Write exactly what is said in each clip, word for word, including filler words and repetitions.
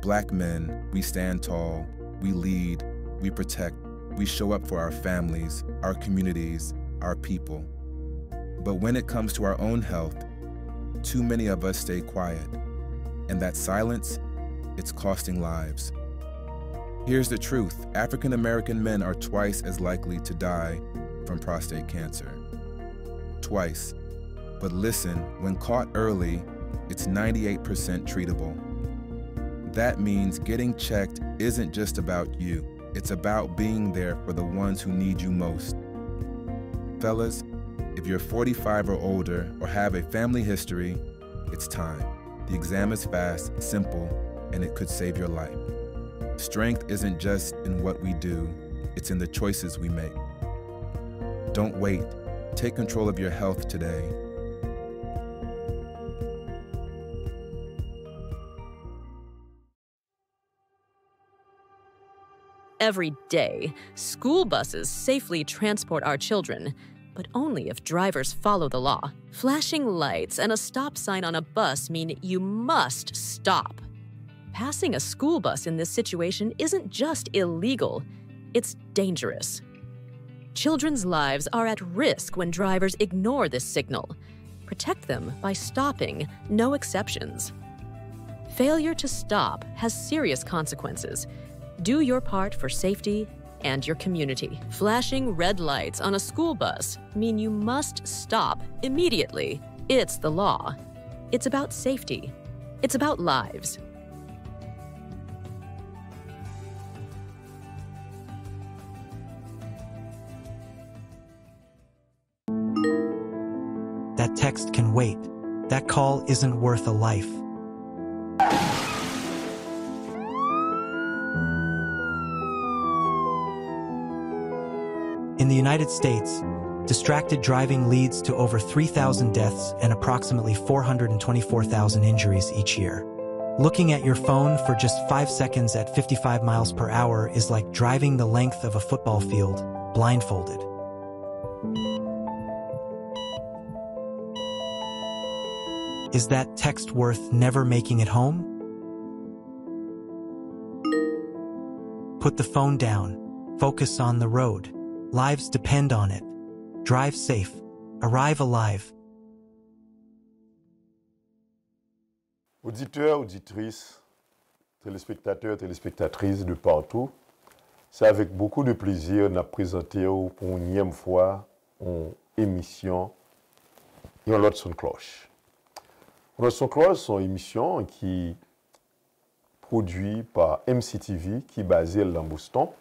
Black men, we stand tall, we lead, we protect, we show up for our families, our communities, our people. But when it comes to our own health, too many of us stay quiet. And that silence, it's costing lives. Here's the truth: African American men are twice as likely to die from prostate cancer. Twice. But listen, when caught early, it's ninety-eight percent treatable. That means getting checked isn't just about you, it's about being there for the ones who need you most. Fellas, if you're forty-five or older or have a family history, it's time. The exam is fast, simple, and it could save your life. Strength isn't just in what we do, it's in the choices we make. Don't wait. Take control of your health today. Every day, school buses safely transport our children, but only if drivers follow the law. Flashing lights and a stop sign on a bus mean you must stop. Passing a school bus in this situation isn't just illegal, it's dangerous. Children's lives are at risk when drivers ignore this signal. Protect them by stopping, no exceptions. Failure to stop has serious consequences. Do your part for safety and your community. Flashing red lights on a school bus mean you must stop immediately. It's the law. It's about safety. It's about lives. That text can wait. That call isn't worth a life. In the United States, distracted driving leads to over three thousand deaths and approximately four hundred twenty-four thousand injuries each year. Looking at your phone for just five seconds at fifty-five miles per hour is like driving the length of a football field, blindfolded. Is that text worth never making it home? Put the phone down. Focus on the road. Lives depend on it. Drive safe. Arrive alive. Oditè, oditris, telespektatè, telespektatris de partou, se avèk bokou de plezi n ap prezante w pou yon nyèm fwa yon emisyon, yon lòt Son Klòch. Yon lòt Son Klòch se yon emisyon ki pwodui pa M C T V ki baze l nan Boston,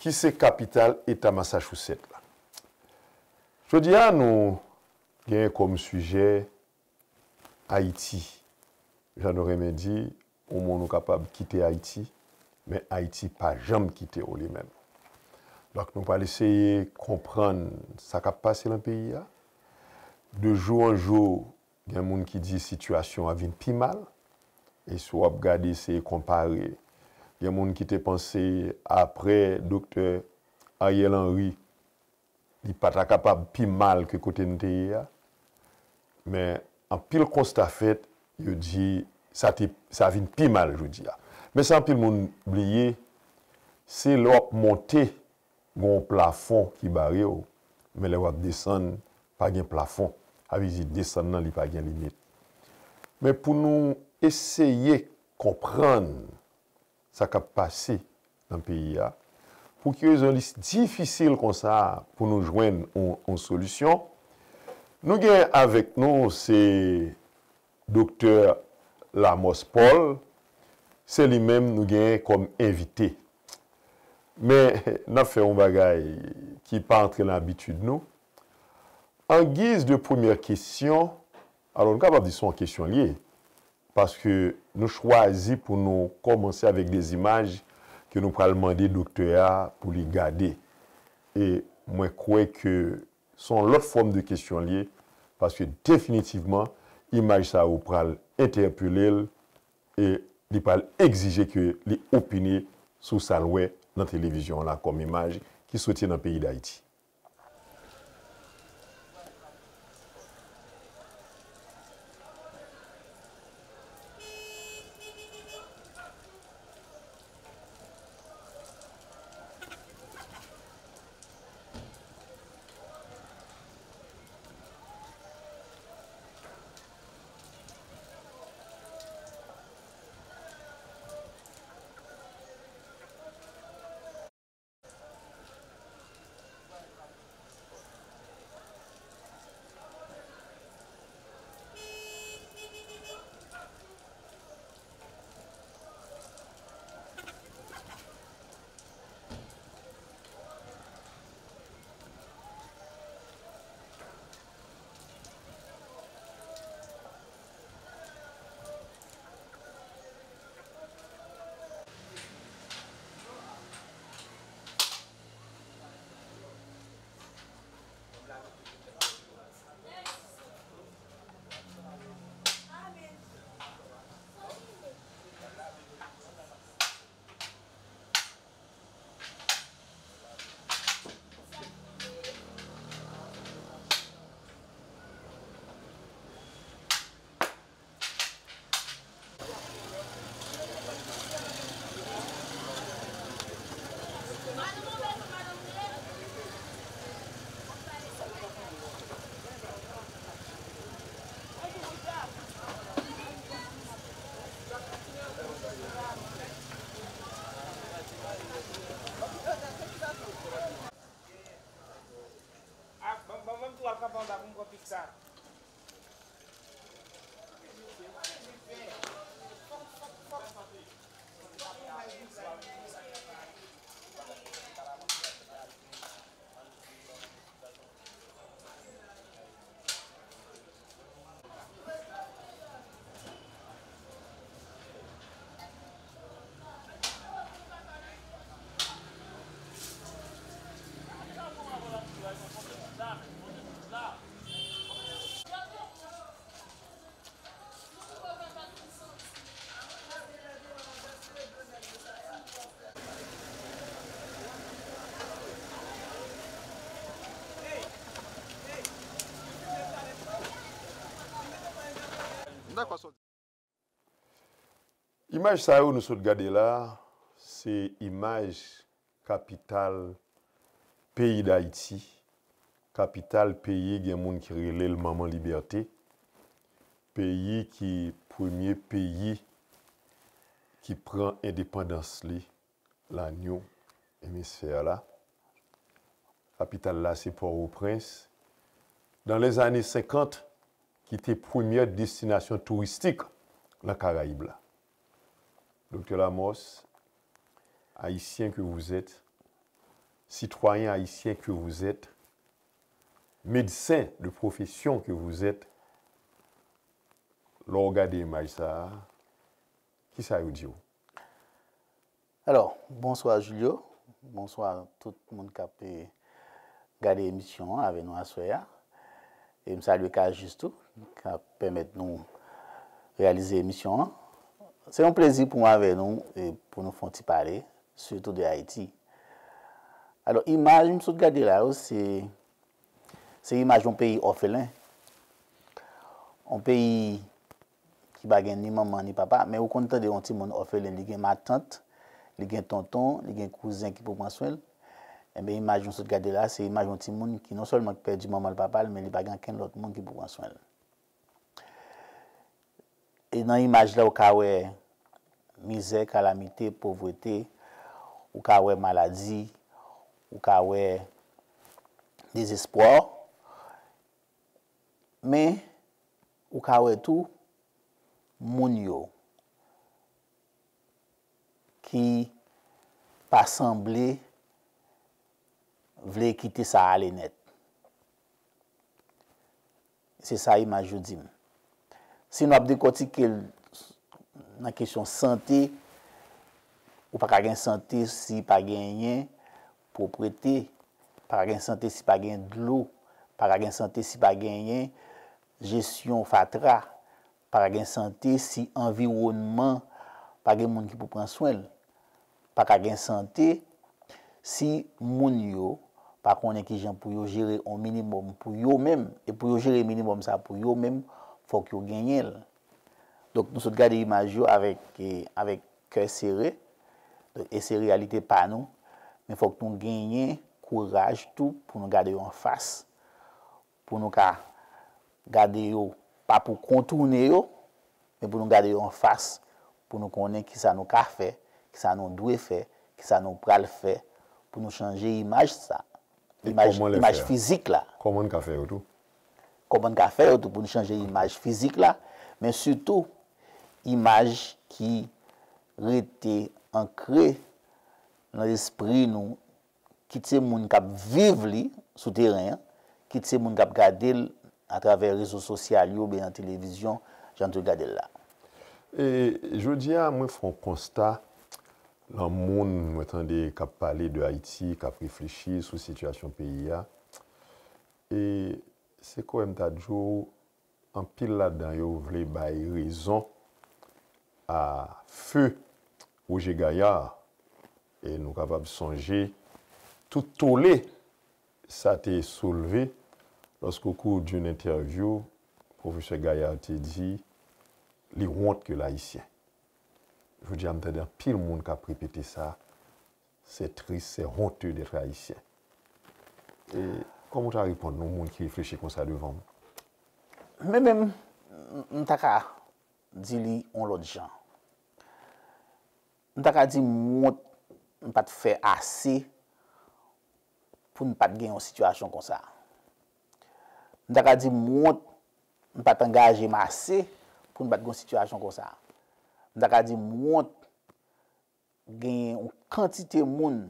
ki se kapital eta Massachusetts la. Jodi a, nou genyen kòm sijè Ayiti. Jan nou renmen di, yon moun ou kapab kite Ayiti, men Ayiti pa janm kite w li menm. Donk nou pral eseye konprann sa k ap pase nan peyi a. De jou an jou, gen moun ki di sitiyasyon an vin pi mal. E si w ap gade, eseye konpare, gen moun ki te panse apre Doktè Ariel Henry, li pa ta kapab pi mal ke kote n te ye a. Men anpil konsta fèt, yo di sa te sa vin pi mal jodi a. Men sa anpil moun bliye, se lè w ap monte, gen yon plafon ki bare w, men lè w ap desann, pa gen plafon. Sa vle di desann nan li pa gen limit. Men pou nou eseye konprann sa k ap pase nan peyi a, pou ki rezon li difisil konsa pou nou jwenn yon solisyon, nou gen avèk nou se Doktè Lamòs Paul, se li menm nou genyen kòm envite. Men n ap fè yon bagay ki pa antre nan abitid nou. An giz de premyè kesyon, alò nou kapab di se yon kesyon l ye, paske nou chwazi pou nou kòmanse avèk de zimaj ke nou pral mande doktè a pou li gade. E mwen kwè ke se yon lòt fòm de kesyon l ye, paske definitivman, imaj sa yo pral entèpele l e li pral egzije ke li opine sou sa l wè nan televizyon an la kòm imaj ki soti nan peyi Dayiti. Imaj sa yo nou sot gade la, se imaj kapital peyi Dayiti, kapital peyi gen moun ki rele l Manman Libète, peyi ki premye peyi ki pran endepandans li la New Hemisphère la. Kapital la se Pòtoprens. Dans les années cinquante, ki te premyè destinasyon touristik nan Karayib la. Doktè Lamothe, Haïtien que vous êtes, citoyen haïtien que vous êtes, médecin de profession que vous êtes, lè w gade imaj sa a, kisa yo di w? Alò, bonswa Julio, bonswa tout moun k ap eh, gade emisyon an avè nou aswè a. E m salye Kajis tou, k ap pèmèt nou reyalize emisyon an. Se yon plezi pou mwen avè nou e pou nou fè yon ti pale, sitou de Ayiti. Alò, imaj m sot gade la yo, se se imaj yon peyi òfelen. Yon peyi ki pa gen ni manman ni papa, men ou konn tande yon timoun òfelen, li gen matant, li gen tonton, li gen kouzen ki pou pran swen l. Enben, imaj nou sot gade la, se imaj yon timoun ki non sèlman pèdi manman l, papa l, men li pa gen ankenn lòt moun ki pou pran swen l. E nan imaj la, ou ka wè mizè, kalamite, povrete, ou ka wè maladi, ou ka wè dezespwa, men ou ka wè tou moun yo ki pa sanble vle kite sa ale nèt. Se sa imaj yo di m. Si nou ap dekòtike l nan kesyon sante, ou pa ka gen sante si pa genyen pwoprete, pa ka gen sante si pa gen dlo, pa ka gen sante si pa genyen jesyon fatra, pa ka gen sante si anviwònman pa gen moun ki pou pran swen l, pa ka gen sante si moun yo pa konnen kijan pou yo jere yon minimòm pou yo menm, e pou yo jere minimòm sa pou yo menm, fòk yo genyen l. Donk, nou sot gade imaj yo avèk, eh, avèk kè sere, donk, e se reyalite pa nou, men fòk nou genyen kouraj tou pou nou gade yo anfas, pou nou ka gade yo, pa pou kontounen yo, men pou nou gade yo anfas, pou nou konnen kisa nou ka fè, kisa nou dwe fè, kisa nou pral fè, pou nou chanje imaj sa. Imaj, imaj fizik la. Kòman n ka fè yo tou? Kòman n ka fè yo tou pou nou chanje imaj fizik la, men sitou imaj ki rete ankre nan lespri nou, kit se moun k ap viv li sou teren an, kit se moun k ap gade l atravè rezo sosyal yo oubyen nan televizyon, jan nou te gade l la. E jodi a, mwen fè yon konsta nan moun mwen tande k ap pale de Ayiti, k ap reflechi sou sitiyasyon peyi a. E se kwè m ta di w, anpil ladan yo vle bay rezon a feu Roger Gaillard. E nou kapab sonje tout tole sa te soulve lòske, au cours d'une interview, pwofesè Gaillard te di li wont ke l Ayisyen. Jodi a, m tande anpil moun k ap repete sa, c'est triste, c'est honteux d'être haïtien. E kòman w ta reponn yon moun ki reflechi konsa devan w? Men menm, m ta ka di li yon lòt jan. M ta ka di m wont m pa t fè ase pou n pa t gen yon sitiyasyon konsa. M ta ka di m wont m pa t angaje m ase pou n pa t gen yon sitiyasyon konsa. M ta ka di m wont genyen yon kantite moun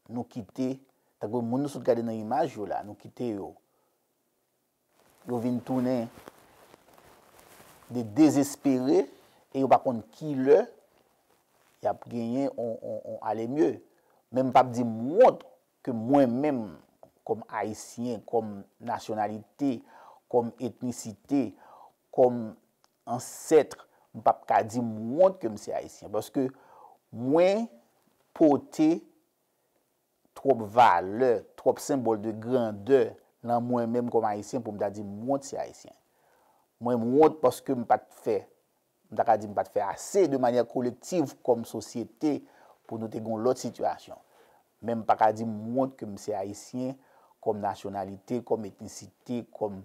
nou kite, tankou moun nou sot gade nan imaj yo la, nou kite yo. Yo vin tounen de dezespere e yo pa konn ki lè y ap genyen on, on, on ale mye. Men m p ap di m wont ke mwen menm, kòm Ayisyen, kòm nasyonalite, kòm etnisite, kòm ansèt, m p ap ka di m wont ke m se Ayisyen. Paske mwen pote twòp valè, twòp senbòl de grandè nan mwen menm kòm Ayisyen pou m ta di m wont se Ayisyen. Mwen, m wont paske m pa t fè, m ta ka di m pa t fè ase de manyè kolektiv kòm sosyete pou nou te gen yon lòt sitiyasyon. Men m pa ka di m wont ke m se ayisyen kòm nasyonalite, kòm etnisite, kòm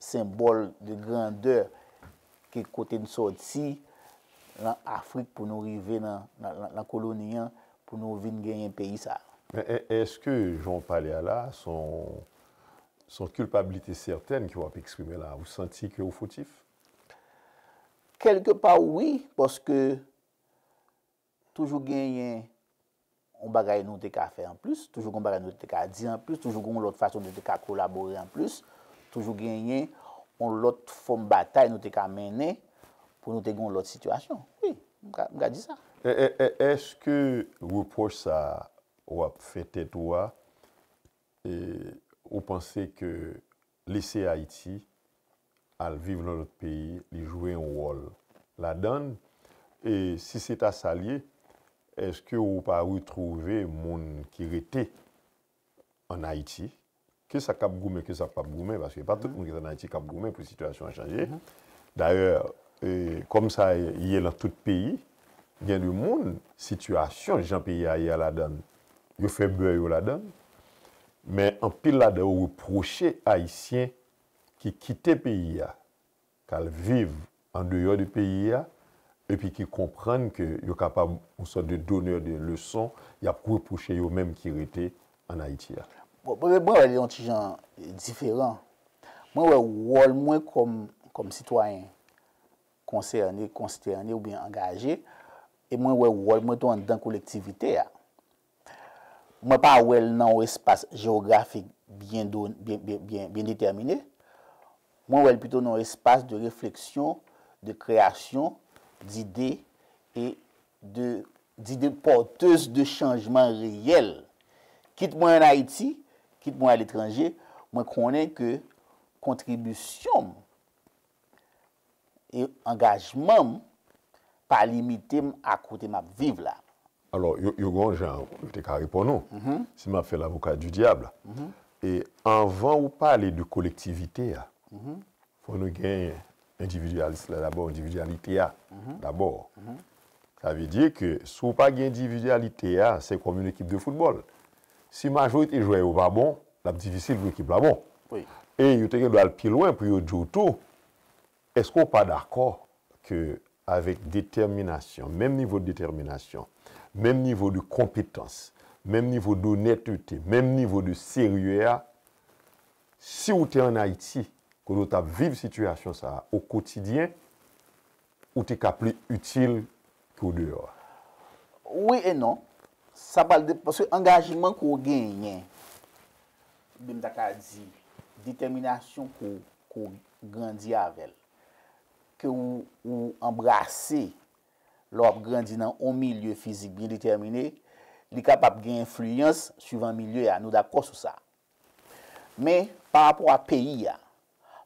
senbòl de grandè ke kote n sòti nan Afrik pou nou rive nan, nan, nan, nan koloni an, pou nou vin genyen peyi sa a. Men è- èske jan w pale a la, se yon se yon kilpabilite sètèn ke w ap eksprime la? Ou santi ke w fotif? Kèlkepa wi, paske toujou genyen yon bagay nou te ka fè anplis, toujou gen yon bagay nou te ka di anplis, toujou gen yon lòt fason nou te ka kolabore anplis, toujou genyen yon lòt fòm batay nou te ka mennen pou nou te gen yon lòt sitiyasyon. Wi, m ka, m ka di sa. È- è- è- Èske repwòch sa a w ap fè tèt ou a, e, ou panse ke lese Ayiti al viv nan lòt peyi, li jwe yon wòl ladan l? E si se ta sa l ye, èske ou pa retwouve moun ki rete ann Ayiti, ke sa k ap goumen, ke sa k p ap goumen, paske pa tout moun ki ann Ayiti k ap goumen pou sitiyasyon an chanje. Dayè, e, kòm sa ye nan tout peyi, gen de moun, sitiyasyon, jan peyi a ye a ladan l, yo fè bè yo ladan l. Men anpil ladan yo repwoche Ayisyen ki kite peyi a, k al viv andeyò de peyi a, epi ki konprann ke yo kapab yon sòt de donneur de leçon, y ap repwoche yo menm ki rete ann Ayiti a. Bon, mwen, mwen wè l yon ti jan diferan. Mwen wè wòl mwen kòm, kòm sitwayen konsène, konstène oubyen angaje, e mwen wè wòl mwen tou anndan kolektivite a. Mwen pa wè l nan yon espas jewografik byen, do- byen, byen, byen, byen detèmine. Mwen wè l pito nan yon espas de refleksyon, de kreyasyon, dide e de, dide pòtez de chanjman reyèl. Kit mwen ann Ayiti, kit mwen aletranje, mwen konnen ke kontribisyon m e angajman m pa limite m a kote m ap viv la. Alò, yo, yo gen yon jan yo te ka reponn ou. Si m ap fè lavoka di dyab, e anvan ou pale de kolektivite a, fò nou gen endividyalis la dabò, endividyalite a dabò. Sa vle di ke si w pa gen endividyalite a, se kòm yon ekip de foutbòl. Si majorite jwè yo pa bon, l ap difisil pou ekip la bon. Wi. E yo te gen dwa al pi lwen pou yo di w tou, èske w pa dakò ke avèk detèminasyon, menm nivo de detèminasyon, menm nivo de konpetans, menm nivo de onètete, menm nivo de serye a, si w te ann Ayiti, kote w t ap viv sitiyasyon sa a o kotidyen, ou te ka pli itil ke w deyò a? Wi e non. Sa pral de, paske angajman ke w genyen, oubyen m ta ka di, detèminasyon ke w, ke w grandi avè l, ke w, ou anbrase lè w ap grandi nan yon milye fizik byen detèmine, li kapab gen enfliyans swivan milye a. Nou dakò sou sa. Men, pa rapò a peyi a,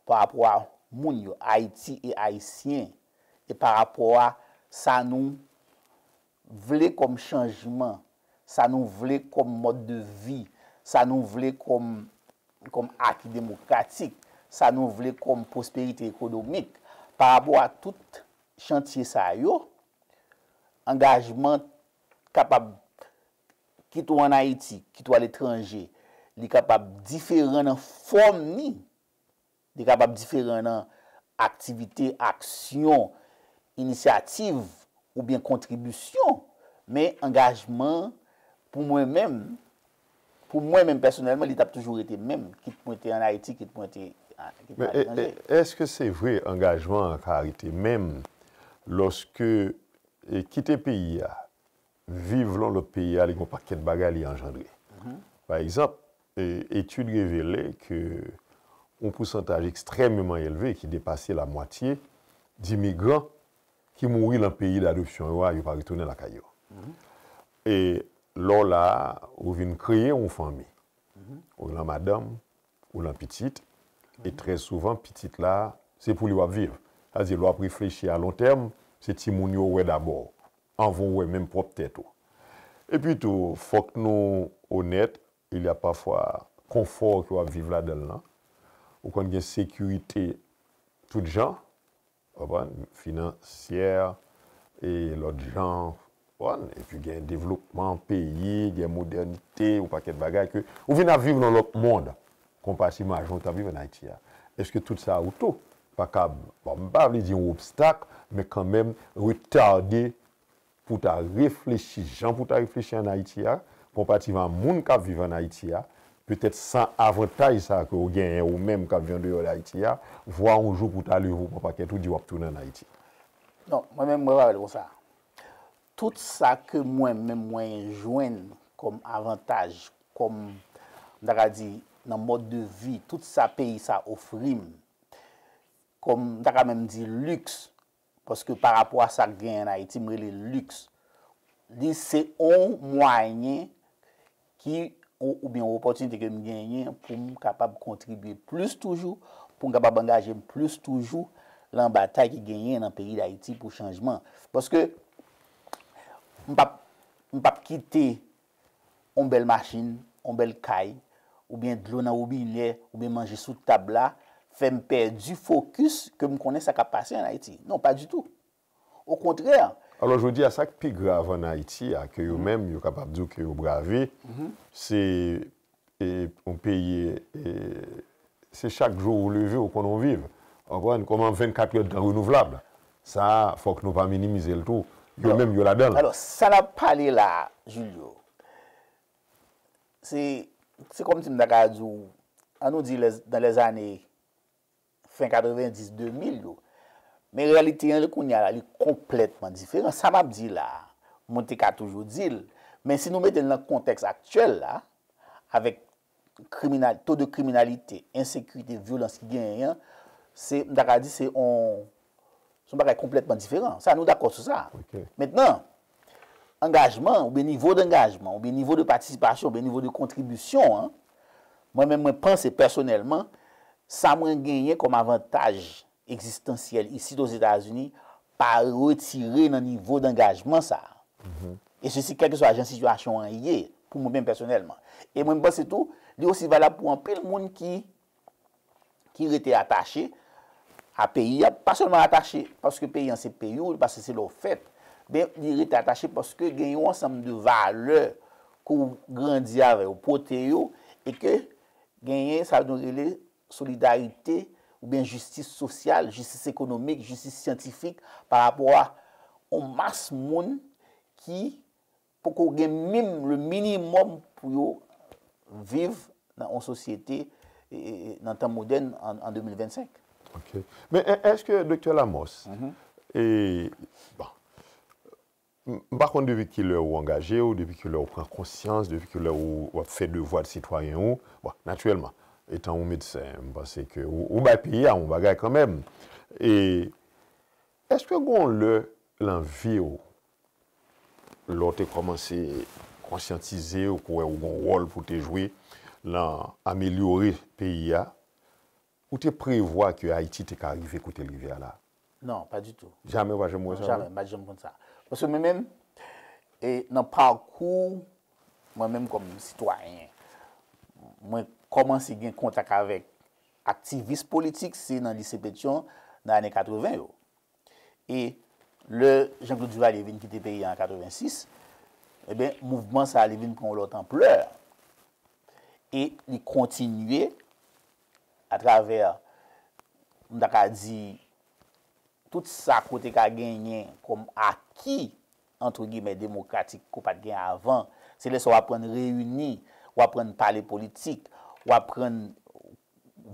pa rapò a moun yo, Ayiti e Ayisyen, e pa rapò a sa nou vle kòm chanjman, sa nou vle kòm mòd de vi, sa nou vle kòm, kòm aki demokratik, sa nou vle kòm pwosperite ekonomik, pa rapò a tout chantye sa yo, angajman kapab, kit ou ann Ayiti, kit ou aletranje, li kapab diferan nan fòm ni, li kapab diferan nan aktivite, aksyon, inisyativ oubyen kontribisyon, men angajman pou mwen menm, pou mwen menm pèsonèlman, li t ap toujou rete menm, kit mwen te ann Ayiti, kit mwen te, kit mwen Men e- aletranje. e- èske se vre angajman an ka rete menm lòske e, kite peyi a, viv lan lòt peyi a, li gen yon pakèt bagay li anjandre. Pa egzanp, e, etid revele ke yon pousantaj ekstrèmeman elve ki depase lamwatye d imigran ki mouri lan peyi dadopsyon yo a, yo pa retounen lakay yo. E lè w la a, ou vin kreye yon fanmi. Ou lan madanm, ou lan pitit, e trè souvan, pitit la, se pou li w ap viv. Sa vle di, lè w ap reflechi a lon tèm, se timoun yo w wè dabò, anvan w wè menm pwòp tèt ou. Epi tou, fòk nou onèt, il y a parfois konfò ke w ap viv ladan l lan. Ou konn gen sekirite tout jan, w konprann, finansyè, e lòt jan, w konprann, epi gen devlopman peyi, gen modènite, yon pakèt bagay ke ou vin ap viv nan lòt mond, konparetivman a jan w t ap viv ann Ayiti a. Èske tout sa oto pa ka, bon, m pa vle di yon obstak, men kanmenm retade pou w ta reflechi, jan pou w ta reflechi ann Ayiti a, konparetivman a moun k ap viv ann Ayiti a, petèt san avantaj sa ke w genyen ou menm k ap viv andeyò d Ayiti a, vwa yon jou pou w ta leve w pran pakèt ou di w ap tounen ann Ayiti? Non, mwen menm, mwen pa wè l konsa. Tout sa ke mwen menm mwen jwenn kòm avantaj, kòm, m ta ka di, nan mòd de vi, tout sa peyi sa ofri m, kòm m ta ka menm di liks, paske pa rapò a sa k genyen ann Ayiti, m rele liks. Li se yon mwayen ki, ou, oubyen yon opòtinite ke m genyen pou m kapab kontribye plis toujou, pou m kapab angaje m plis toujou lan batay ki genyen nan peyi Dayiti pou chanjman. Paske m p ap, m p ap kite yon bèl machin, yon bèl kay, oubyen dlo nan wobinè, oubyen manje sou tab la, fè m pèdi fokis ke m konnen sa k ap pase ann Ayiti. Non, pa ditou. Okontrè. Alò, jodi a, sa k pi grav ann Ayiti a, ke yo menm, yo kapab di w ke yo brave, se e, yon peyi, e, se chak jou ou leve, ou konnen w viv. Ou konprann? Kòman vennkat èdtan renouvlab? Sa a, fòk nou pa minimize l tou. Yo menm, yo ladan l. Alò, sa n ap pale la a, Julio, se, se kòmsi m ta ka di w, ann nou di lè, nan lèzane fen katrevenndis, de mil yo. Men reyalite an kounye a la, li konplètman diferan. Sa m ap di la a, mwen te ka toujou di l. Men si nou mete l nan kontèks aktyèl la, avèk kriminal, to de kriminalite, ensekirite, vyolans ki genyen an, se, m ta ka di, se yon, se yon bagay konplètman diferan. Sa, nou dakò sou sa. Ok. Mentnan, angajman, oubyen nivo dangajman, oubyen nivo de patisipasyon, oubyen nivo de kontribisyon an, mwen menm, mwen panse pèsonèlman, sa mwen genyen kòm avantaj egzistansyèl isit Ozetazini pa retire nan nivo dangajman sa a. E sesi, kèlkeswa jan sitiyasyon an ye, pou mwen menm pèsonèlman. E mwen, m panse tou, li osi valab pou anpil moun ki, ki rete atache a peyi a, pa sèlman atache paske peyi an se peyi w, paske se la w fèt, men li rete atache paske gen yon ansanm de valè ke w grandi avè yo, pote yo, e ke genyen sa nou rele solidarite oubyen jistis sosyal, jistis ekonomik, jistis syantifik pa rapò a yon mas moun ki poko gen menm le minimòm pou yo viv nan yon sosyete, e, e, e, nan tan modèn an, an de mil vennsenk. Ok. Men è- èske, Doktè Lamothe, e, bon, m m pa konn depi kilè ou angaje w, depi kilè ou pran konsyans, depi kilè ou, w ap fè devwa de sitwayen ou. Bon, natirèlman, etan ou medsen, m panse ke ou, ou bay peyi a yon bagay kanmenm. E èske gon lè lan vi w, lè w te kòmanse konsyantize w, ou wè ou gon wòl pou w te jwe lan amelyore peyi a, ou te prevwa ke Ayiti te ka rive kote l rive a la? Non, pa ditou. Jamè w pa janm wè sa? Jamè, m pa t janm konn sa. Paske mwen menm, e, nan pakou mwen menm kòm sitwayen, mwen kòmanse gen kontak avèk aktivis politik, se nan Lise Petyon nan ane katreven yo. E lè Jean-Claude Duvalier vin kite peyi a an katrevensis, ebyen, mouvman sa a, li vin pran yon lòt anplè. E li kontinye atravè, m ta ka di, tout sa ke w te ka genyen kòm aki, antre gimè, demokratik ke w pa t gen avan. Se lè sa w aprann reyini, w aprann pale politik, w aprann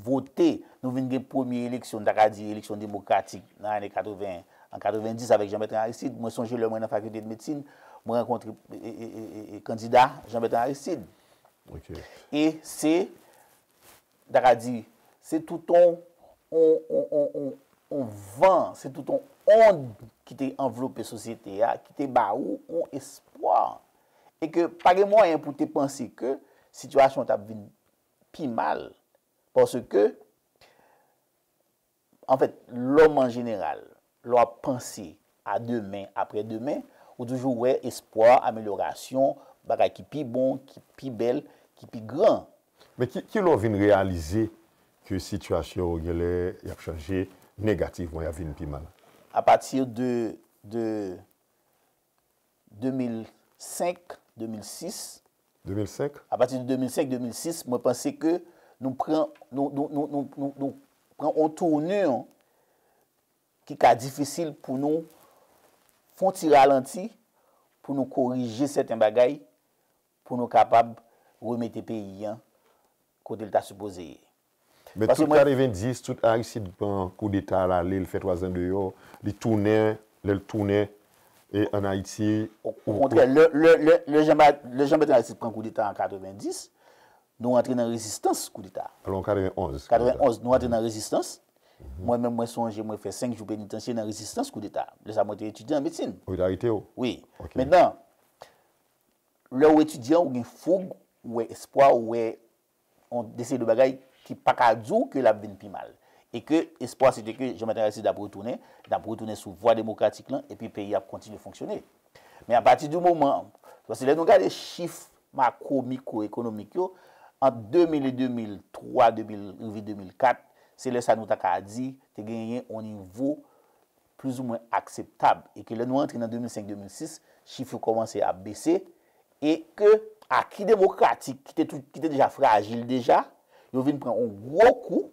vote. Nou vin gen premye eleksyon, m ta ka di eleksyon demokratik nan ane katreven, an katrevendis avèk Jean Bertrand Aristide. Mwen sonje lè mwen nan fakilte de medsin, mwen rankontre, e, e, e, e, e, kandida Jean Bertrand Aristide. Ok. E se, m ta ka di, se tout on, on, on, on, on, on van, se tout on ond ki te anvlope sosyete a, ki te ba ou on espwa. E ke pa gen mwayen pou te panse ke sitiyasyon t ap vin pi mal. Paske, anfèt, lòm an jeneral, lè w ap panse a demen, aprè demen, ou toujou wè espwa, amelyorasyon, bagay ki pi bon, ki pi bèl, ki pi gran. Men ki, ki lè w vin reyalize ke sitiyasyon yo genlè y ap chanje, negativman, y ap vin pi mal? A pati de, de de mil senk, de mil sis, de mil senk? A pati de de mil senk, de mil sis, mwen panse ke nou pran, nou, nou, nou, nou, nou, nou pran yon tournure ki ka difisil pou nou fè yon ti ralanti, pou nou korije sèten bagay, pou nou kapab remete peyi an kote l ta sipoze ye. Men tout katrevendis, tout Aristide pran koudeta l ale, l fè twazan deyò, li tounen, lè l tounen e ann Ayiti. Okontrè, lè, lè, lè, lè Jean, lè Jean Bertrand Aristide pran koudeta an katrevendis, nou antre nan rezistans koudeta. Alò, an katrevenonz. Katrevenonz, nou antre nan rezistans. Mwen menm, mwen sonje, mwen fè senk jou penitansye nan rezistans koudeta. Lè sa, mwen te etidyan an medsin. Ou te arete w? Wi. Mentnan, lè w etidyan, ou gen foug, ou wè espwa, ou wè yon de seri de bagay ki pa ka di w ke l ap vin pi mal. E ke espwa se te ke Jean Bertrand Aristide ap retounen, n ap retounen sou vwa demokratik lan, epi peyi a ap kontinye fonksyone. Men apati di moman, paske lè nou gade chif makwo, mikwo ekonomik yo, ant de mil e de mil twa, de mil rive de mil kat, se lè sa nou ta ka di te genyen yon nivo plizoumwen akseptab, e ke lè nou antre nan de mil senk, de mil sis, chif yo kòmanse ap bese, e ke aki demokratik ki te, tou- ki te deja frajil deja, yo vin pran yon gwo kou,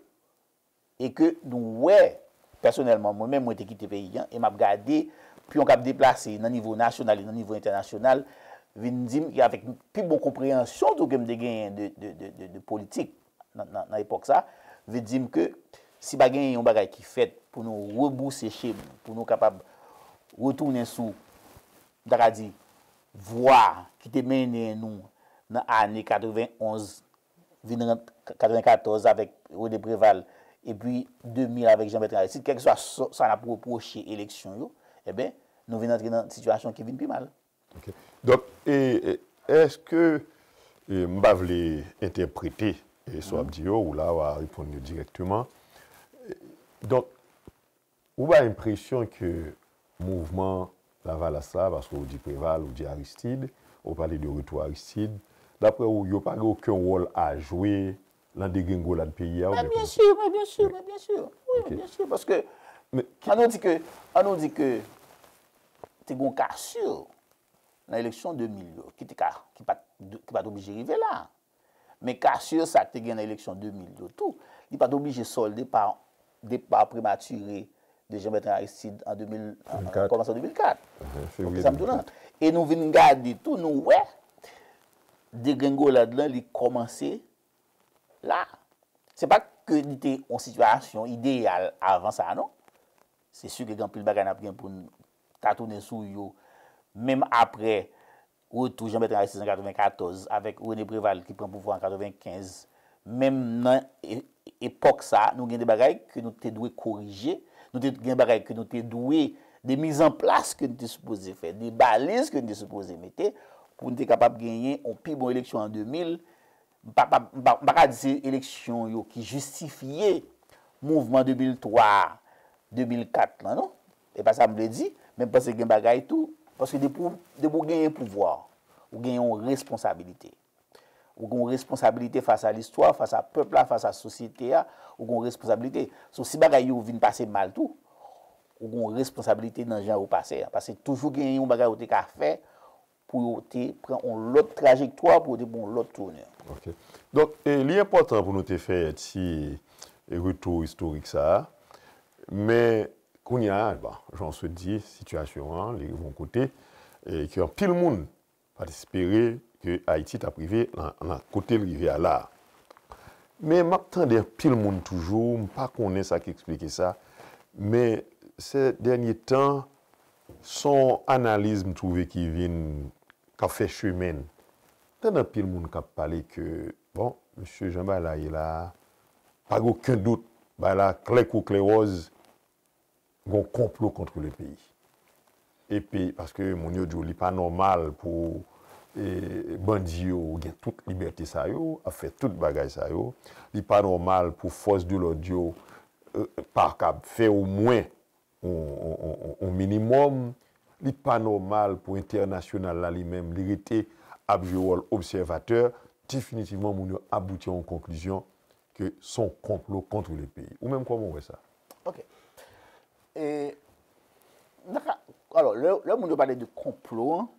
e ke nou wè, pèsonèlman, mwen menm, mwen te kite peyi an, e m ap gade piyon k ap deplase nan nivo nasyonal e nan nivo entènasyonal, vin di m, e avèk pi bon konpreyansyon tou ke m te genyen de, de, de, de, de politik nan, nan, nan epòk sa, vin di m ke si pa genyen yon bagay ki fèt pou nou rebouse chemen, pou nou kapab retounen sou, m ta ka di, vwa ki te mennen nou nan ane katrevenonz, vin rant katrevenkatòz avèk René Préval, epi de mil avèk Jean Bertrand Aristide, kèlkeswa sa, sa n ap repwoche eleksyon yo, ebyen, nou vin antre nan sitiyasyon ki vin pi mal. Ok. Donk, e, e, èske, e, m pa vle entèprete, e, sa w ap di yo, ou la, w a reponn yo dirèkteman. E, donk, ou bay enpresyon ke mouvman Lavalas la, paske ou di Préval, ou di Aristide, ou pale de retou Aristide, daprè ou, yo pa gen okenn wòl a jwe nan degrengolad peyi a? Mwen, byen si, mwen, byen si, mwen, byen si. Wi, byen si, paske, ann nou di ke, ann nou di ke te gen yon kasir nan eleksyon de mil yo, ki te ka, ki pa t, ki pa t oblije rive la. Men kasir sa k te gen nan eleksyon de mil yo tou, li pa t oblije sòlde pa depa prematire de Jean Bertrand Aristide an de mil, an, an, kòmanse an de mil kat. Donk, se sa m di w lan. E nou vin gade tou, nou wè degrengolad lan, li kòmanse la. Se pa ke li te yon sitiyasyon ideyal avan sa, non. Se si ke gen anpil bagay n ap gen pou n ta tounen sou yo, menm apre retou Jean Bertrand Aristide an katrevenkatòz, avèk René Préval ki pran pouvwa an katrevenkenz, menm nan e-, epòk sa, nou gen de bagay ke nou te dwe korije, nou te gen bagay ke nou te dwe, de mizanplas ke nou te sipoze fè, de baliz ke nou te sipoze mete, pou nou te kapab genyen yon pi bon eleksyon an de mil, m pa, pa, m pa, m pa ka di se eleksyon yo ki jistifye mouvman de mil twa, de mil kat lan, non. E pa sa m vle di, men m panse gen bagay tou, paske depi w, depi w genyen pouvwa, ou gen yon responsabilite. Ou gen yon responsabilite fas a listwa, fas a pèp la, fas a sosyete a, ou gen yon responsabilite. So, si bagay yo vin pase mal tou, ou gen yon responsabilite nan jan yo pase a. Paske toujou genyen yon bagay ou te ka fè pou yo te pran yon lòt trajektwa, pou yo te pran yon lòt tournure. Ok. Donk, e, li enpòtan pou nou te fè ti, e, retou istorik sa a. Men, kounye a, bon, jan w sot di, sitiyasyon an, li rive yon kote, e, ke anpil moun pa t espere ke Ayiti t ap rive nan, nan kote l rive a la a. Men m ap tande anpil moun toujou, m pa konnen sa k eksplike sa, men se dènye tan, se yon analiz m twouve ki vin, k ap fè chemen l. M tande anpil moun k ap pale ke, bon, mesye, jan bagay la ye la a, pa gen okenn dout, bagay la klè kou klè wòz, gen yon konplo contre le pays. Epi, paske moun yo di w li pa nòmal pou, e, bandi yo gen tout libète sa yo, ap fè tout bagay sa yo. Li pa nòmal pou fòs de lòd yo, e, pa kab fè omwen yon, yon, yon, yon minimòm. Li pa nòmal pou entènasyonal la li menm, li rete ap jwe wòl obsèvatè. Definitivman, moun yo abouti a yon konklizyon ke se yon konplo contre le pays. Ou menm, kòman w wè sa? Ok. E, nan ka, alò, lè, lè moun yo pale de konplo an,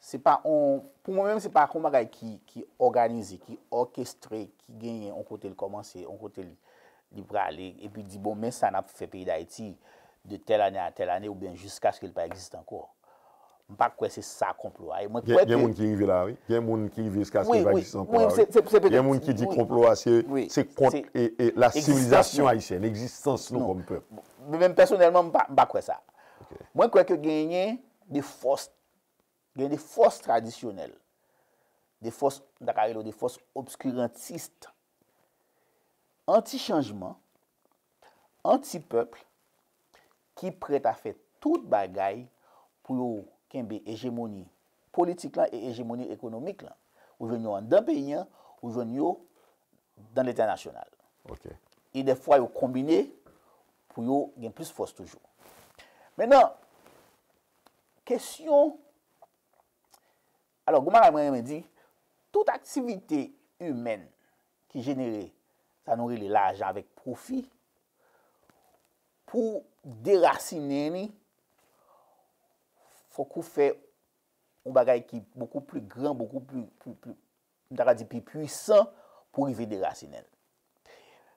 se pa on, pou mwen menm, se pa yon bagay ki, ki òganize, ki òkestre, ki genyen, yon kote l kòmanse, yon kote li, li prale, epi di, bon, men sa n ap fè peyi Dayiti de tèl ane a tèl ane, oubyen jiskaske l pa egziste ankò. M pa kwè se sa konplo a ye. Mwen kwè ke... Gen, gen moun ki rive la, wi. Gen moun ki rive jiskaske l pa egziste ankò la, wi. Gen moun ki di konplo a se, se kont e, e la sivilizasyon ayisyèn, egzistans nou kòm pèp. Men menm pèsonèlman, m pa, m pa kwè sa. Mwen kwè ke genyen de fòs, genyen de fòs tradisyonèl, de fòs, m ta ka rele yo de fòs obskirantis, anti-chanjman, anti-pèp, ki prèt a fè tout bagay pou yo kenbe ejemoni politik lan e ejemoni ekonomik lan. Ou jwenn yo anndan peyi an, ou jwenn yo dans l'international. E dèfwa, yo konbine pou yo gen plis fòs toujou. Mentnan, kesyon, alò, gon bagay mwen renmen di, tout aktivite imèn ki jenere sa nou rele lajan avèk pwofi, pou derasinen li, fòk ou fè yon bagay ki bokou pli gran, bokou pli, pli, pli, m ta ka di pli pwisan pou rive derasinen l.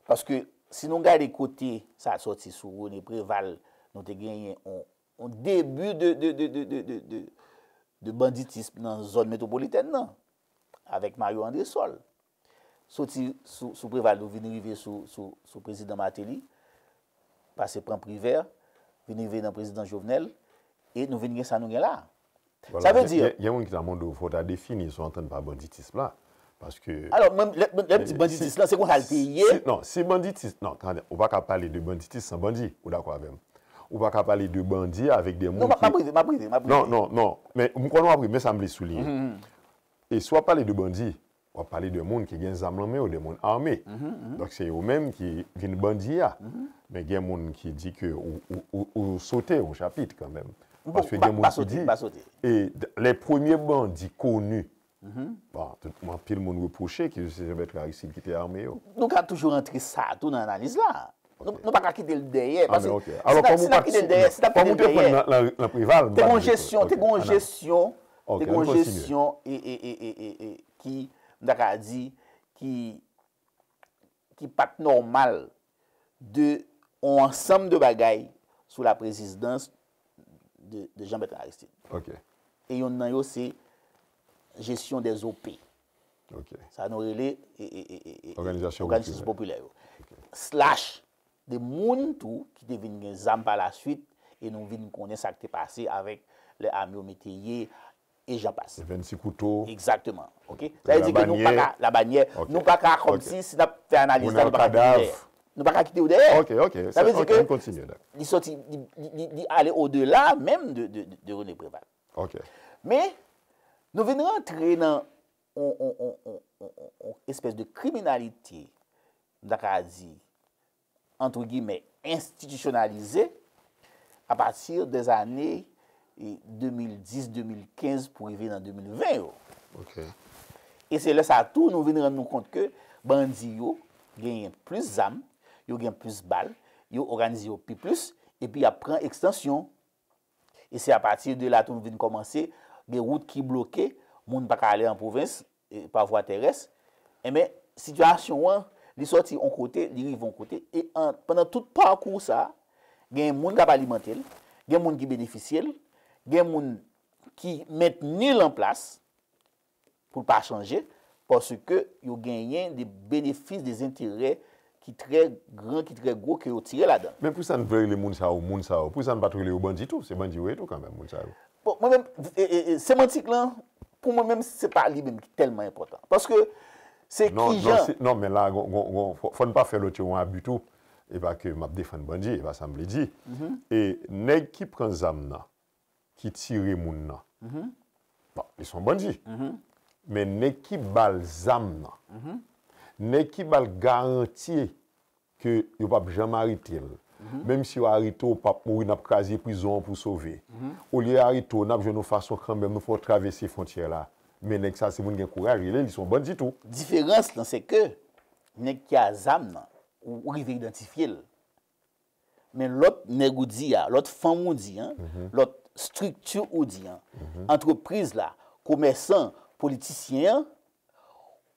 Paske si nou gade kote sa sòti sou René Préval, nou te genyen yon, yon debi de, de, de, de, de, de, de, de banditism nan zòn metwopolitèn nan, avèk Mario Andrésol. Soti sou, sou Préval, nou vin rive sou, sou, sou prezidan Martelly, pase pran Privert, vin rive nan prezidan Jovenel, e nou vin gen sa nou gen la. Sa vle di, gen, gen moun ki ta mande w, fò w ta defini sa w antann pa banditis la. Paske... Alò, mwen, lè, lè m di banditis la, se konsa l te ye. Si, non, si banditis, non, tande, ou pa ka pale de banditis san bandi, ou dakò avè m? Ou pa ka pale de bandi avèk de moun ki... Non, m ap rive, m ap rive, m ap rive. Non, non, non, men m konnen w ap rive, men sa m vle souliye. E si w ap pale de bandi, w ap pale de moun ki gen zam nan men yo, de moun ame. Donk, se yo menm ki vin bandi a. Men gen moun ki di ke ou, ou, ou, ou sote yon chapit kanmenm. Paske gen moun ki di, e, d-, les premiers bandits connus. Bon, tout, anpil moun repwoche ke se Jean Bertrand Aristide ki te ame yo. Nou ka toujou rantre sa tou nan analiz la. Nou, nou pa ka kite l dèyè. Paske si n ap, si n ap kite l dèyè, si n ap kite l dèyè, te gon jesyon, te gon jesyon, te gon jesyon e, e, e, e, e, e, ki, m ta ka di, ki, ki pa t nòmal de yon ansanm de bagay sou la prezidans de, de Jean Bertrand Aristide. E yonn nan yo se jesyon dè O P. Sa nou rele, e, e, e, e, e, òganizasyon popilè yo. Slash de moun tou ki te vin gen zam pa la swit, e nou vin konnen sa k te pase avèk lè ame yo mete ye, e jan pase. Vennsis kouto. Egzakteman. Oke? Sa vle di ke nou pa ka, labanyè, nou pa ka kòmsi, si n ap fè analiz la, nou pa ka kite yo dèyè. Nou pa ka kite yo dèyè. Sa vle di ke li sòti, li, li, li, li ale odela menm de, de, de, de René Préval. Men, nou vin rantre nan on, on, on espès de kriminalite, m ta ka di, entre guillemets, enstitisyonalize apati dèzane, e, de mil dis, de mil kenz pou rive nan de mil ven yo. E se lè sa a tou nou vin rann nou kont ke bandi yo genyen plis zam, yo gen plis bal, yo òganize yo pi plis, epi y ap pran ekstansyon. E se apati de la tou nou vin kòmanse gen wout ki bloke, moun pa ka ale an pwovens, e, pa vwa terès. Enben, sitiyasyon an, li sòti yon kote, li rive yon kote. E an, pandan tout pakou sa a, gen moun k ap alimante l, gen moun ki benefisye l, gen moun ki mentni l an plas, pou l pa chanje, paske yo genyen de benefis, de enterè ki trè gran, ki trè gwo, ke yo tire ladan l. Men poukisa n vle rele moun sa yo, moun sa yo? Poukisa n pa t rele yo bandi tou? Se bandi yo ye tou kanmenm, moun sa yo. Bon, mwen menm, e, e, e, semantik lan, pou mwen menm, se pa li menm ki tèlman enpòtan. Paske se kijan... Non, men la, gon, gon, gon, fò, fò n pa fè lòt yo yon abi tou. E pa ke m ap defann bandi, e pa sa m vle di. E nèg ki pran zam nan, ki tire moun nan. Bon, li se yon bandi. Men nèg ki ba l zam nan, nèg ki ba l garanti ke yo p ap janm arete l, menm si yo arete w, w p ap mouri, n ap kraze prizon an pou w sove. Olye yo arete w, n ap jwenn yon fason kanmenm, nou fè w travèse fwontyè la. Men nèg sa, si moun gen kouraj, rele li se yon bandi tou. Diferans lan, se ke nèg ki a zam nan, ou, ou rive idantifye l. Men lòt nèg ou di a, lòt fanm ou di an, lòt estrikti ou di an, antrepriz la, komèsan, politisyen an,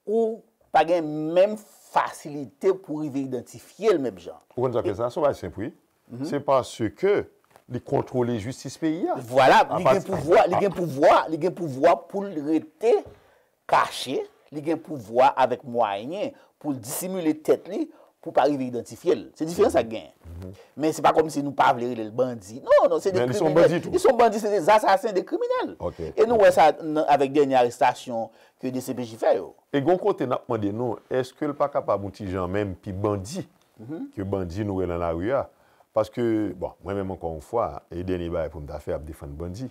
ou pa gen menm fasilite pou rive idantifye l menm jan. Ou konn sa k fè sa? Se yon bagay senp, wi. Se paske li kontwole jistis peyi a. Vwala, li gen pouvwa, li gen pouvwa, li gen pouvwa pou l rete kache, li gen pouvwa avèk mwayen pou l disimile tèt li, pou pa rive idantifye l. Se diferans sa k genyen. Men se pa kòmsi nou pa vle rele l bandi. Non, non, se de kriminèl. Men li se yon bandi tou. Li se yon bandi, se de asasen, de kriminèl. E nou wè sa avèk dènye arestasyon ke D C P J fè yo. E gon kote n ap mande nou, èske l pa kapab yon ti jan menm pi bandi ke bandi nou wè nan lari a? Paske, bon, mwen menm ankò yon fwa, e dènye bagay pou m ta fè ap defann bandi.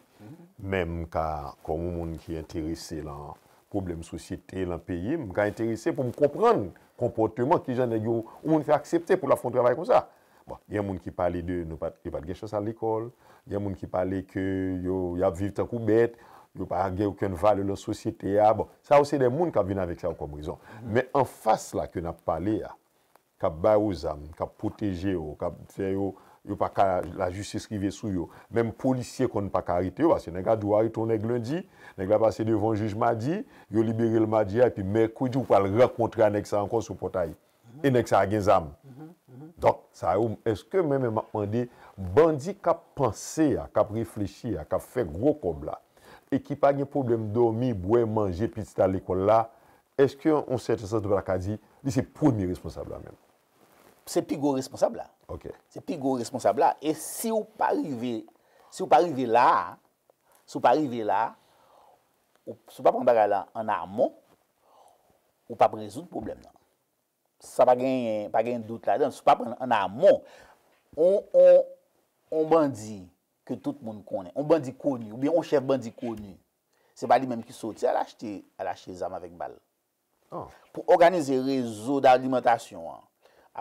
Men m ka, kòm yon moun ki enterese lan pwoblèm sosyete, lan peyi, m ka enterese pou m konprann konpòteman, kijan nèg yo, yon moun fè aksepte pou l ap fè yon travay konsa. Bon, gen moun ki pale de, nou pa t, yo pa t gen chans al lekòl, gen moun ki pale ke yo, y ap viv tankou bèt, yo pa gen okenn valè lan sosyete a. Bon, sa yo se de moun k ap vin avèk sa yo kòm rezon. Men anfas la ke n ap pale a, k ap ba yo zam, k ap pwoteje yo, k ap fè yo, yo pa ka, lajistis rive sou yo. Menm polisye konn pa ka arete yo, paske nèg la di w arete yon nèg lendi, nèg la pase devan jij madi, yo libere l madi a, epi mèkredi ou pral rankontre a nèg sa ankò sou pòtay. E nèg sa a gen zam. Donk, sa yo, èske mwen menm m ap mande, bandi k ap panse a, k ap reflechi a, k ap fè gwo kòb la, e ki pa gen pwoblèm dòmi, bwè, manje, pitit al lekòl la, èske yon sèten sans nou pa ta ka di li se premye responsab la menm? Se pi gwo responsab la. Se pi gwo responsab la. E si w pa rive, si w pa rive la a, si w pa rive la a, ou, si w pa pran bagay la an amon, ou p ap rezoud pwoblèm nan. Sa pa genyen, pa gen dout ladan. Si w pa pran an amon, on, on, on bandi ke tout moun konnen, on bandi koni, oubyen on chèf bandi koni, se pa li menm ki soti al achte, al achte zam avèk bal. Pou òganize rezo dalimantasyon an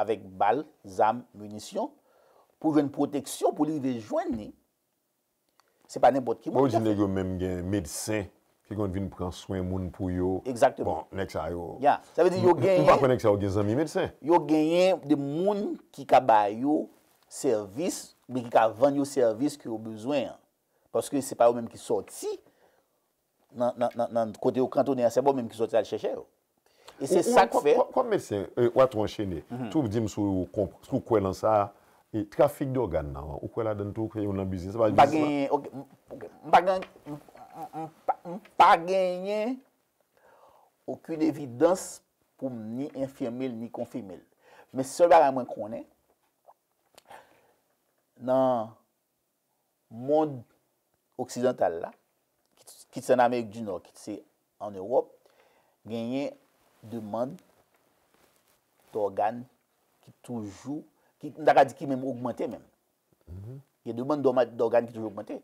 avèk bal, zam, minisyon, pou jwenn pwoteksyon, pou li rive jwenn li, se pa nenpòt ki moun ki ka fè. Ou di nèg yo menm gen medsen ki konn vin pran swen moun pou yo. Egzakteman. Bon, nèg sa yo. Ya, sa vle di yo genyen. M pa kwè nèg sa yo gen zanmi medsen. Yo genyen de moun ki ka ba yo sèvis, oubyen ki ka vann yo sèvis ke yo bezwen an. Paske se pa yo menm ki sòti nan, nan, nan, nan kote yo kantonnen an, se pa yo menm ki sòti al chèche yo. E se sa k fè. Kòm medsen, e, w a tou anchene. Tou di m si w konp-, si w kwè lan sa, e, trafik dògàn nan, ou kwè ladan l tou, ke yo nan biznis, se pa biznis la? M pa gen, ok, m, ok, m pa gen, m, m, m pa, m pa genyen okenn evidans pou m ni enfime l, ni konfime l. Men sèl bagay mwen konnen, nan mond oksidantal la, kit, kit se an Amerik di Nò, kit se an Ewòp, genyen demann dògàn ki toujou, ki, m ta ka di ki menm ogmante menm. Gen demann dòma-, dògàn ki toujou ogmante.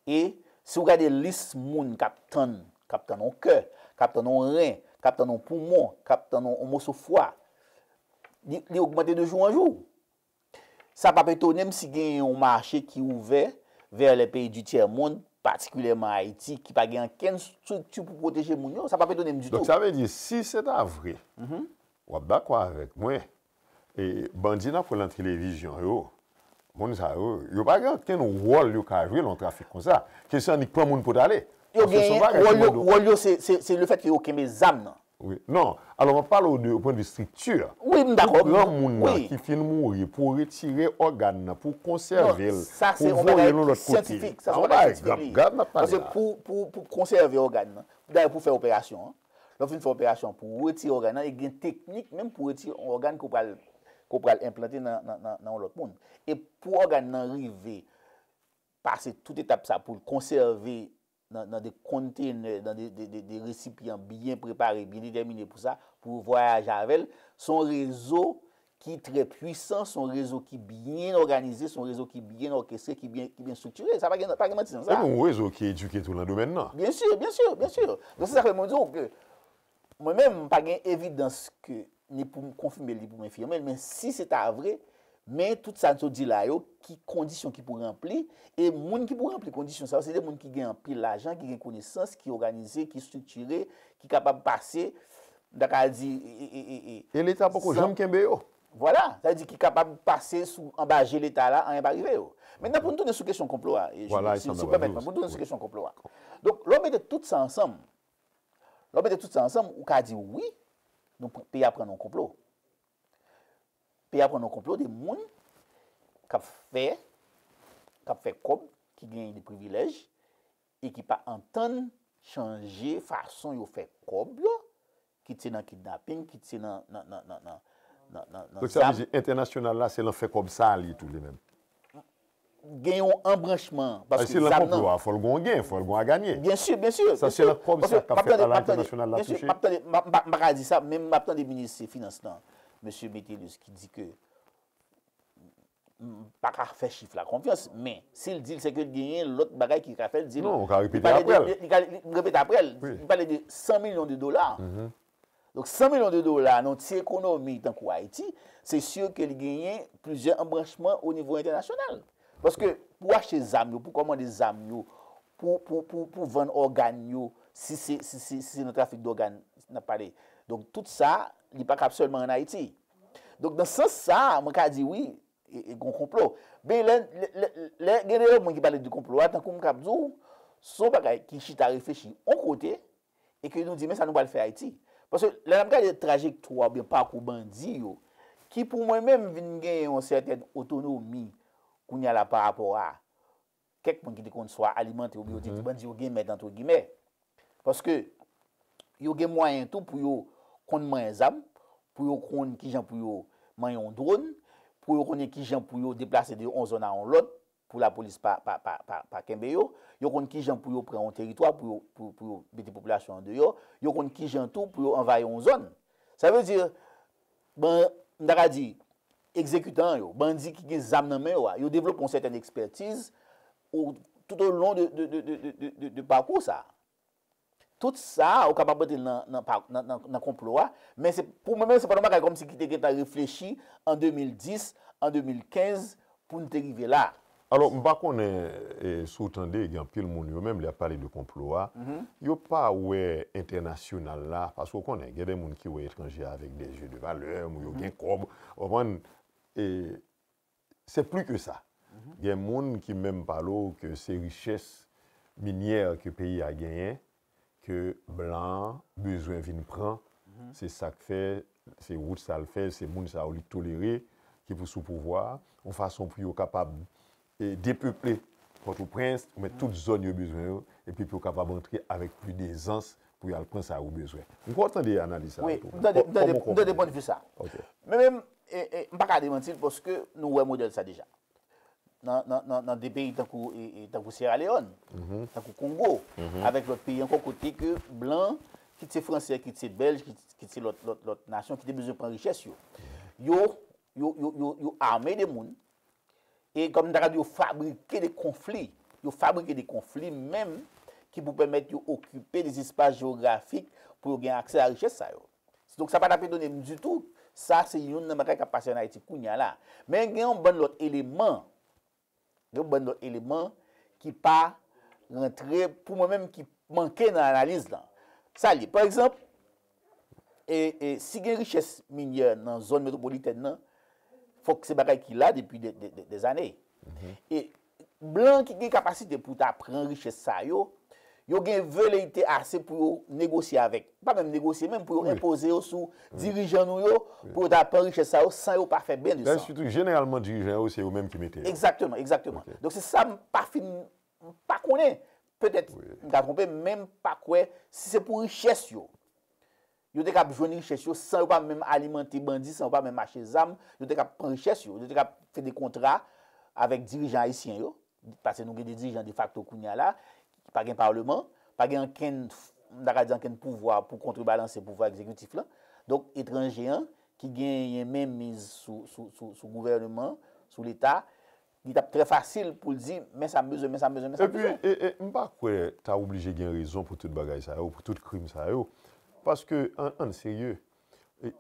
E si w gade lis moun k ap tann, k ap tann yon kè, k ap tann yon ren, k ap tann yon poumon, k ap tann yon, yon moso fwa, li, li ogmante de jou an jou. Sa p ap etone m si gen yon mache ki ouvè vers les pays du tiers monde, patikilyèman Ayiti, ki pa gen okenn estrikti pou pwoteje moun yo. Sa p ap etone m ditou. Donk, sa vle di, si se ta vre, w ap dakò avèk mwen, e bandi n ap wè nan televizyon yo, moun sa yo, yo pa gen okenn wòl yo ka jwe nan yon trafik konsa. Kesyon annik pran moun pou t ale. Yo genyen wòl yo, wòl yo se, se, se lefèt ke yo kenbe zam nan. Wi. Non. Alò, m ap pale w de pwennvi estrikti. Wi, m dakò. Ou pran moun nan ki fin mouri, pou w retire ògàn nan, pou w konsève l, pou w voye l yon lòt kote. Sa se yon bagay syantifik. Sa se yon bagay syantifik li ye. Paske pou, pou, pou konsève ògàn nan, dayè pou fè operasyon an, lè w fin fè operasyon an, pou w retire ògàn nan, e gen teknik menm pou w retire yon ògàn ke w pral, ke w pral enplante nan, nan, nan, nan yon lòt moun. E pou ògàn nan rive pase tout etap sa pou l konsève nan, nan de kontenè, nan de, de, de, de resipyan byen prepare, byen detèmine pou sa, pou yo vwayaje avè l. Se yon rezo ki trè pwisan, se yon rezo ki byen òganize, se yon rezo ki byen òkestre, ki byen, ki byen estriktire. Sa pa gen, pa gen manti nan sa. Epi yon rezo ki edike tou nan domèn nan. Byen si, byen si, byen si. Donk, se sa k fè mwen di w ke mwen menm, m pa gen evidans ke ni pou m konfime l, ni pou m enfime l, men si se ta vre, men tout sa n sot di la yo, ki kondisyon ki pou ranpli, e moun ki pou ranpli kondisyon sa yo, se de moun ki gen anpil lajan, ki gen konesans, ki òganize, ki estriktire, ki kapab pase, m ta ka di, e, e, e, e, e. E Leta poko janm kenbe yo. Vwala, sa vle di ki kapab pase sou anba je Leta la, anyen pa rive yo. Mentnan, pou n tounen sou kesyon konplo a, e, si w pèmèt mwen, pou n tounen sou kesyon konplo a. Donk, lè w mete tout sa ansanm, lè w mete tout sa ansanm, ou ka di wi, nou, peyi a pran nan yon konplo. Peyi a pran nan yon konplo de moun k ap fè, k ap fè kòb, ki genyen de privilèj, e ki pa antann chanje fason yo fè kòb yo, kit se nan kidnaping, kit se nan, nan, nan, nan, nan, nan, nan, nan zam. Donk, sa vle di entènasyonal la, se lan fè kòb sa li tou, li menm. Gen yon anbranchman, paske zam nan. Se lan konplo a, fò l gon gen, fò l gon a ganye. Byen si, byen si. Sa se lan kòb sa k ap fèt la, entènasyonal la touche. M ap tande, m pa ka di sa, men m ap tande minis finans lan, mesye Metellus, ki di ke m pa ka fè chif la konfyans, men si l di l, se ke l genyen lòt bagay ki ka fè l di l. Non, ou ka repete apre l. Li ka, li, m repete apre l. Li pale de san milyon de dola. Donk, san milyon de dola nan yon ti ekonomi tankou Ayiti, se si ke li genyen plizyè anbranchman o nivo entènasyonal. Paske pou achte zam yo, pou kòmande zam yo, pou, pou, pou, pou vann ògàn yo, si se, si, si, si se nan trafik dògàn n ap pale. Donk, tout sa, li pa kab sèlman ann Ayiti. Donk, nan sans sa, mwen ka di wi, e, e gon konplo. Men lè, lè, lè, lè gen de lòt moun ki pale de konplo a, tankou m kab di w, se yon bagay ki chita reflechi yon kote, e ke nou di, men sa nou pral fè Ayiti. Paske lè n ap gade trajektwa oubyen pakou bandi yo, ki pou mwen menm vin genyen yon sètèn otonomi kounye a la pa rapò a kèk moun ki te konn swa alimante oubyen yo te di bandi yo gen mèt, antre gimè. Paske yo gen mwayen tou pou yo konn manyen zam, pou yo konn kijan pou yo manyen yon dwòn, pou yo konnen kijan pou yo deplase de yon zòn a yon lòt, pou lapolis pa, pa, pa, pa, pa kenbe yo. Yo konn kijan pou yo pran yon teritwa, pou yo, pou, pou yo mete popilasyon an deyò. Yo konn kijan tou pou yo anvayi yon zòn. Sa vle di, ban, m ta ka di, egzekitan yo, bandi ki gen zam nan men yo a, yo devlope yon sètèn ekspètiz o, tout o lon de, de, de, de, de, de, de pakou sa. Tout sa, ou kapab mete l nan, nan, pa- nan, nan, nan konplo a, men se, pou mwen menm, se pa yon bagay kòmsi ki te gentan reflechi an de mil dis, an de mil kenz, pou n te rive la. Alò, m pa konnen, e, si w tande, gen anpil moun yo menm, lè y ap pale de konplo a, yo pa wè entènasyonal la, paske w konnen, gen de moun ki wè etranje a avèk de zye de valè, moun yo gen kòb, w konprann? E, c'est plus que ça. Gen moun ki menm pale w ke se richès minyè ke peyi a genyen, ke blan an bezwen vin pran. Se sa k fè, se wout sa l fè, se moun sa yo li tolere ki pou sou pouvwa a, yon fason pou yo kapab, e, depeple Pòtoprens, ou mèt tout zòn yo bezwen yo, epi pou yo kapab antre avèk pli dezans pou yo al pran sa yo bezwen. M kwè w tande analiz sa a tou. Wi, m tande, m tande, m tande pwennvi sa. Men menm, e, e, m pa ka demanti l paske nou wè modèl sa deja. Nan, nan, nan, nan de peyi tankou, e, e, tankou Sierra Leone, tankou Kongo, avèk lòt peyi ankò kote ke blan, kit se fransè, kit se bèlj, kit, kit se lòt, lòt, lòt nasyon ki te bezwen pran richès yo. Yo, yo, yo, yo, yo ame de moun, e kòm m ta ka di, yo fabrike de konfli. Yo fabrike de konfli menm ki pou pèmèt yo okipe de espas jewografik pou yo gen aksè a richès sa yo. Donk, sa pa t ap etone m ditou. Sa se youn nan bagay k ap pase ann Ayiti kounye a la. Men gen yon bann lòt eleman, gen yon bann lòt eleman ki pa rantre, pou mwen menm, ki manke nan analiz lan. Sa l ye. Pa egzanp, e, e, si gen richès minyè nan zòn metwopolitèn nan, fòk se bagay ki la depi de, de, de, dèzane. E blan ki gen kapasite pou ta pran richès sa yo, yo gen veleyite ase pou yo negosye avèk. Pa menm negosye, menm pou yo enpoze yo sou dirijan nou yo, pou yo ta pran richès sa yo san yo pa fè ben de san. Sitou, jeneralman, dirijan yo, se yo menm ki mete yo. Egzakteman, egzakteman. Donk, se sa m pa fin, m pa konnen. Petèt, m ka twonpe, men m pa kwè, si se pou richès yo, yo te kab jwenn richès yo san yo pa menm alimante bandi, san yo pa menm achte zam, yo te kab pran richès yo, yo te kab fè de kontra avèk dirijan ayisyen yo, paske nou gen de dirijan defakto kounye a la, pa gen palman, pa gen ankenn, m ta ka di ankenn pouvwa pou kontrebalanse pouvwa egzekitif lan. Donk, etranje an, ki genyen menmiz sou, sou, sou, sou gouvèneman, sou Leta, li t ap trè fasil pou l di, men sa m bezwen, men sa m bezwen, men sa m bezwen. Epi, e, e, m pa kwè ta oblije gen rezon pou tout bagay sa yo, pou tout krim sa yo. Paske, ann, ann serye, e,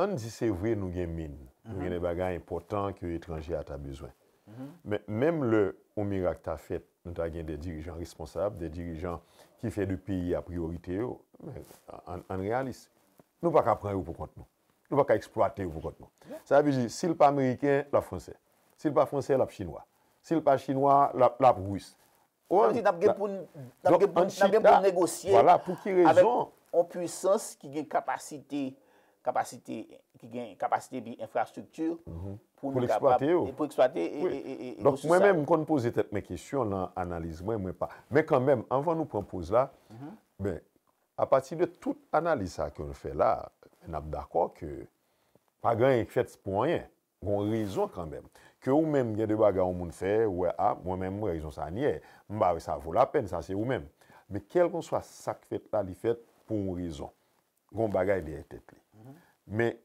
ann di se vre nou gen min, nou gen de bagay enpòtan ke etranje a ta bezwen. Men, menm lè yon mirak ta fèt, nou ta gen de dirijan responsab, de dirijan ki fè de peyi a priyorite yo, men, ann, ann reyalis. Nou pa ka pran yo pou kont nou. Nou pa ka eksplwate yo pou kont nou. Sa vle di, si l pa meriken, l ap fransè. Si l pa fransè, l ap chinwa. Si l pa chinwa, l ap, l ap ris. Sa vle di, n ap gen pou n, n ap gen pou n, n ap gen pou n negosye avèk yon pwisans ki gen kapasite, kapasite, ki gen kapasite epi enfrastrikti pou nou kapab, pou eksplwate e, e, e, e resous sa yo. Donk, mwen menm, m konn poze tèt mwen kesyon nan analiz mwen, mwen pa. Men kanmenm, anvan nou pran poz la, ben, apati de tout analiz sa ke nou fè la, n ap dakò ke pa gen anyen k fèt pou anyen. Gon rezon kanmenm. Ke ou menm gen de bagay yon moun fè, ou wè, a, mwen menm, mwen rezon sa nyè. M pa wè sa vo lapèn, sa se ou menm. Men kèlkeswa sa k fèt la, li fèt pou yon rezon. Gon bagay dèyè tèt li. Men,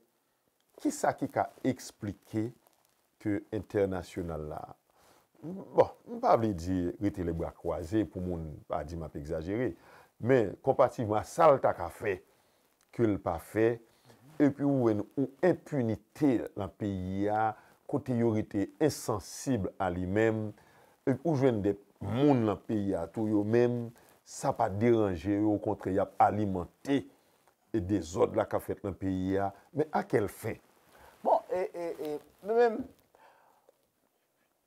kisa ki ka eksplike ke entènasyonal la, bon, m pa vle di rete lebra kwaze pou moun pa di m ap egzajere, men konparativman a sa l ta ka fè, ke l pa fè, epi ou jwenn yon enpinite nan peyi a, kote yo rete ensansib a li menm, epi ou jwenn de moun nan peyi a tou yo menm, sa pa deranje yo, okontrè, y ap alimante e dezòd la k ap fèt nan peyi a. Men a kèl fen? Bon, e, e, e, men menm,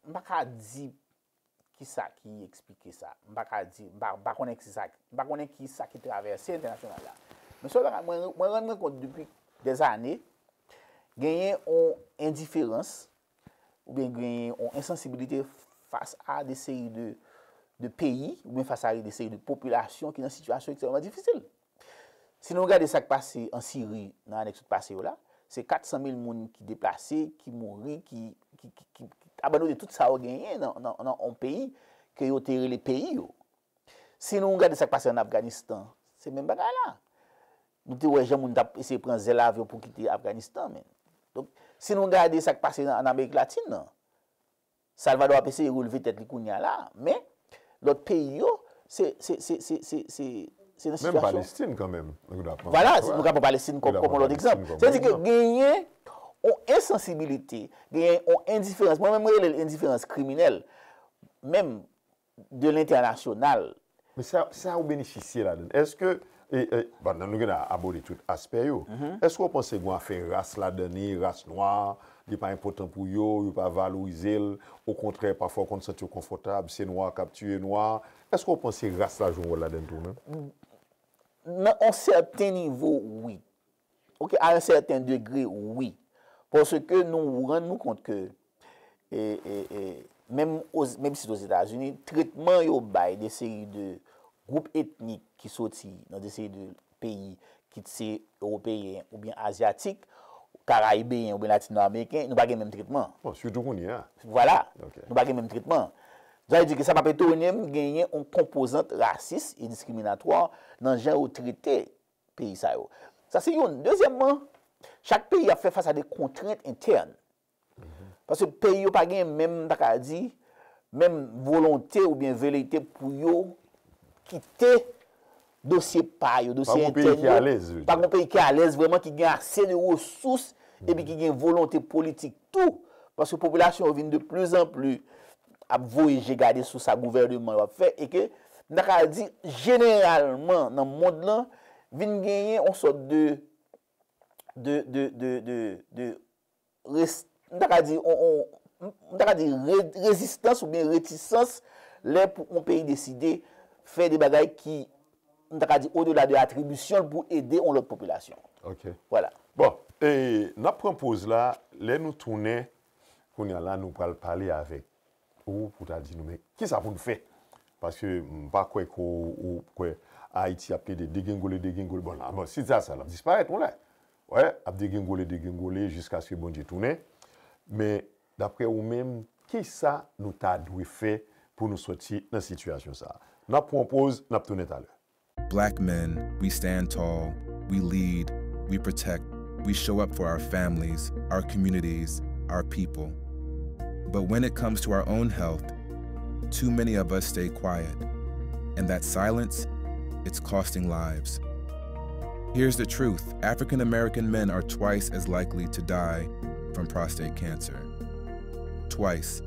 m pa ka di kisa ki eksplike sa. M pa ka di, m pa, m pa konnen kisa, m pa konnen kisa ki travèse entènasyonal la. Men sèl bagay, mwen, mwen rann mwen kont depi dèzane, genyen yon endiferans, oubyen genyen yon ensansibilite fas a de seri de, de peyi, oubyen fas a de seri de popilasyon ki nan sitiyasyon ekstrèmman difisil. Si nou gade sa k pase an Siri nan ane k sot pase yo la, se kat san mil moun ki deplase, ki mouri, ki, ki, ki, ki, ki abandone tout sa yo genyen nan, nan, nan yon peyi ke yo te rele peyi yo. Si nou gade sa k pase an Afganistan, se menm bagay la. Nou te wè jan moun t ap eseye pran zèl avyon pou kite Afganistan, men. Donk, si nou gade sa k pase nan, an Amerik Latin nan, Salvador ap eseye releve tèt li kounye a la, men lòt peyi yo, se, se, se, se, se, se, se nan sitiyasyon. Menm Palestin kanmenm, nou ta pran. Vwala, nou ka pran Palestin kòm, kòm yon lòt egzanp. Sa vle di ke genyen yon ensansibilite, genyen yon endiferans. Mwen menm, mwen rele l endiferans kriminèl, menm de lentènasyonal. Men sa, sa ou benefisye ladan l. Èske, e, e, bon, nou gentan abòde tout aspè yo. Èske w panse gen afè ras ladan li, ras nwa, li pa enpòtan pou yo, yo pa valorize l, okontrè, pafwa w konn santi w konfòtab, se nwa k ap tiye nwa? Èske w panse ras la jwe yon wòl ladan l tou menm? Nan yon sèten nivo, wi. Ok, à un certain degré, wi. Paske nou rann nou kont ke, e, e, e, menm, menm si Ozetazini, tretman yo bay de seri de gwoup etnik ki soti nan de seri de peyi, kit se ewopeyen oubyen azyatik, karayibeyen oubyen latino-ameriken, nou pa gen menm tretman. Bon, sitou kounye a. Vwala. Ok. Nou pa gen menm tretman. Sa vle di ke sa p ap etone m genyen yon konpozant rasis e diskriminatwa nan jan yo trete peyi sa yo. Sa se youn. Dezyèmman, chak peyi ap fè fas a de kontrent entèn. Paske peyi yo pa gen menm, m ta ka di, menm volonte oubyen veleyite pou yo kite dosye pa yo, dosye entèn yo. Pa gen yon peyi ki alèz, vrèman, ki gen ase de resous, epi ki gen volonte politik tou. Paske popilasyon yo vin de pli an pli ap voye je gade sou sa gouvènman yo ap fè, e ke, m ta ka di, jeneralman, nan mond lan, vin genyen yon sòt de, de, de, de, de, de res-, m ta ka di, on, on, m ta ka di re-, rezistans oubyen retisans lè pou yon peyi deside fè de bagay ki, m ta ka di, odela de atribisyon l pou ede yon lòt popilasyon. Ok. Vwala. Bon, e n ap pran poz la, lè nou tounen, kounye a la, nou pral pale avèk ou pou ta di nou, men kisa pou n fè? Paske m pa kwè ke w, ou kwè Ayiti ap plede degengole, degengole. Bon, la, bon, si sa, sa, l ap disparèt, yon lè. Wè, ap degengole, degengole, jiskaske Bondye tounen. Men, daprè ou menm, kisa nou ta dwe fè pou nou sòti nan sitiyasyon sa a? N ap pran yon poz, n ap tounen talè. Black men, we stand tall, we lead, we protect, we show up for our families, our communities, our people. But when it comes to our own health, too many of us stay quiet. And that silence, it's costing lives. Here's the truth: African American men are twice as likely to die from prostate cancer. Twice.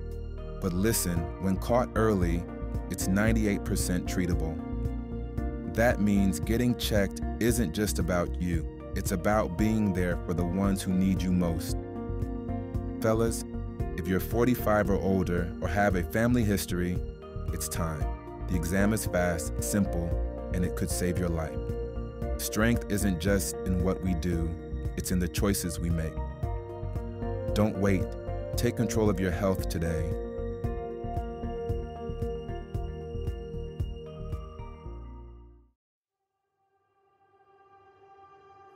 But listen, when caught early, it's ninety-eight percent treatable. That means getting checked isn't just about you, It's about being there for the ones who need you most. Fellas, if you're forty-five or older or have a family history, it's time. The exam is fast, simple, and it could save your life. Strength isn't just in what we do, it's in the choices we make. Don't wait. Take control of your health today.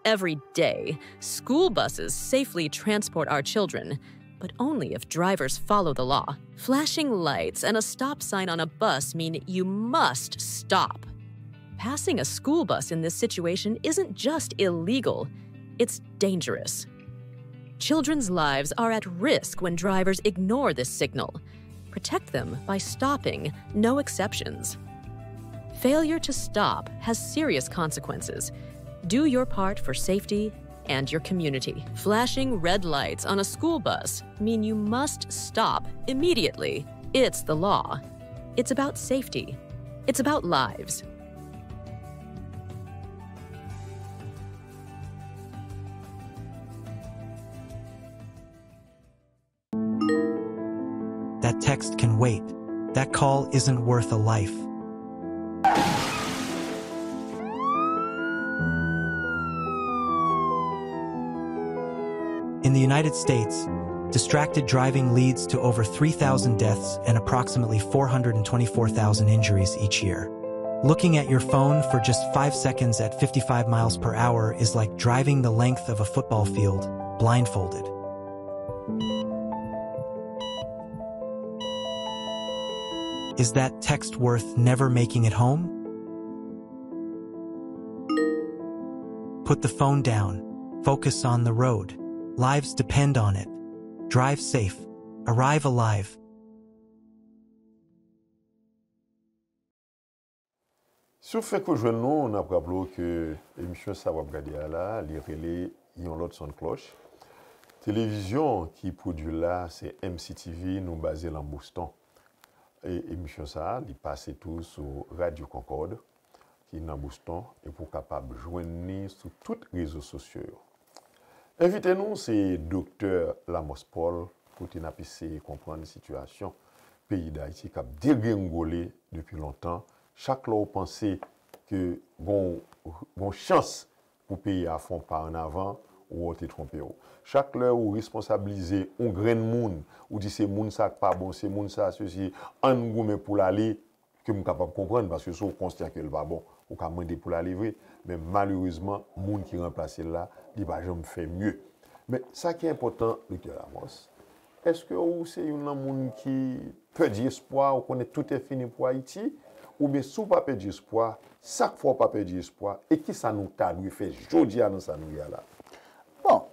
Every day, school buses safely transport our children, but only if drivers follow the law. Flashing lights and a stop sign on a bus mean you must stop. Passing a school bus in this situation isn't just illegal, it's dangerous. Children's lives are at risk when drivers ignore this signal. Protect them by stopping, no exceptions. Failure to stop has serious consequences. Do your part for safety and your community. Flashing red lights on a school bus mean you must stop immediately. It's the law. It's about safety. It's about lives. That text can wait. That call isn't worth a life. In the United States, distracted driving leads to over three thousand deaths and approximately four hundred twenty-four thousand injuries each year. Looking at your phone for just five seconds at fifty-five miles per hour is like driving the length of a football field, blindfolded. Is that text worth never making it home? Put the phone down. Focus on the road. Lives depend on it. Drive safe. Arrive alive. Si w fèk rejwenn nou, n ap raple w ke emisyon sa w ap gade a la, li rele Yon lòt son klòch. Televizyon ki pwodui l la se M C T V, nou baze l an Boston. E emisyon sa a, li pase tou sou Radyo Concorde, ki nan Boston, epi w kapab jwenn li sou tout rezo sosyo yo. Envite nou se Doktè Lamòs Paul, kote n ap eseye konprann sitiyasyon peyi Dayiti k ap degrengole depi lontan. Chak lè w panse ke gon, gon chans pou peyi a fè yon pa ann avan, ou wè w te twonpe w. Chak lè ou responsablize yon grenn moun, ou di se moun sa k pa bon, se moun sa sesi, ann goumen pou l ale, ke m kapab konprann, paske si w konsyan ke l pa bon, ou ka mande pou l ale vre, men malerezman, moun ki ranplase l la, li pa janm fè mye. Men sa ki enpòtan, Doktè Lamòs, èske ou se youn nan moun ki pèdi espwa, ou konnen tout est fini pou Ayiti, oubyen si w pa pèdi espwa, sa k fè w pa pèdi espwa, e kisa nou ta dwe fè jodi a nan sa nou ye a la? Bon,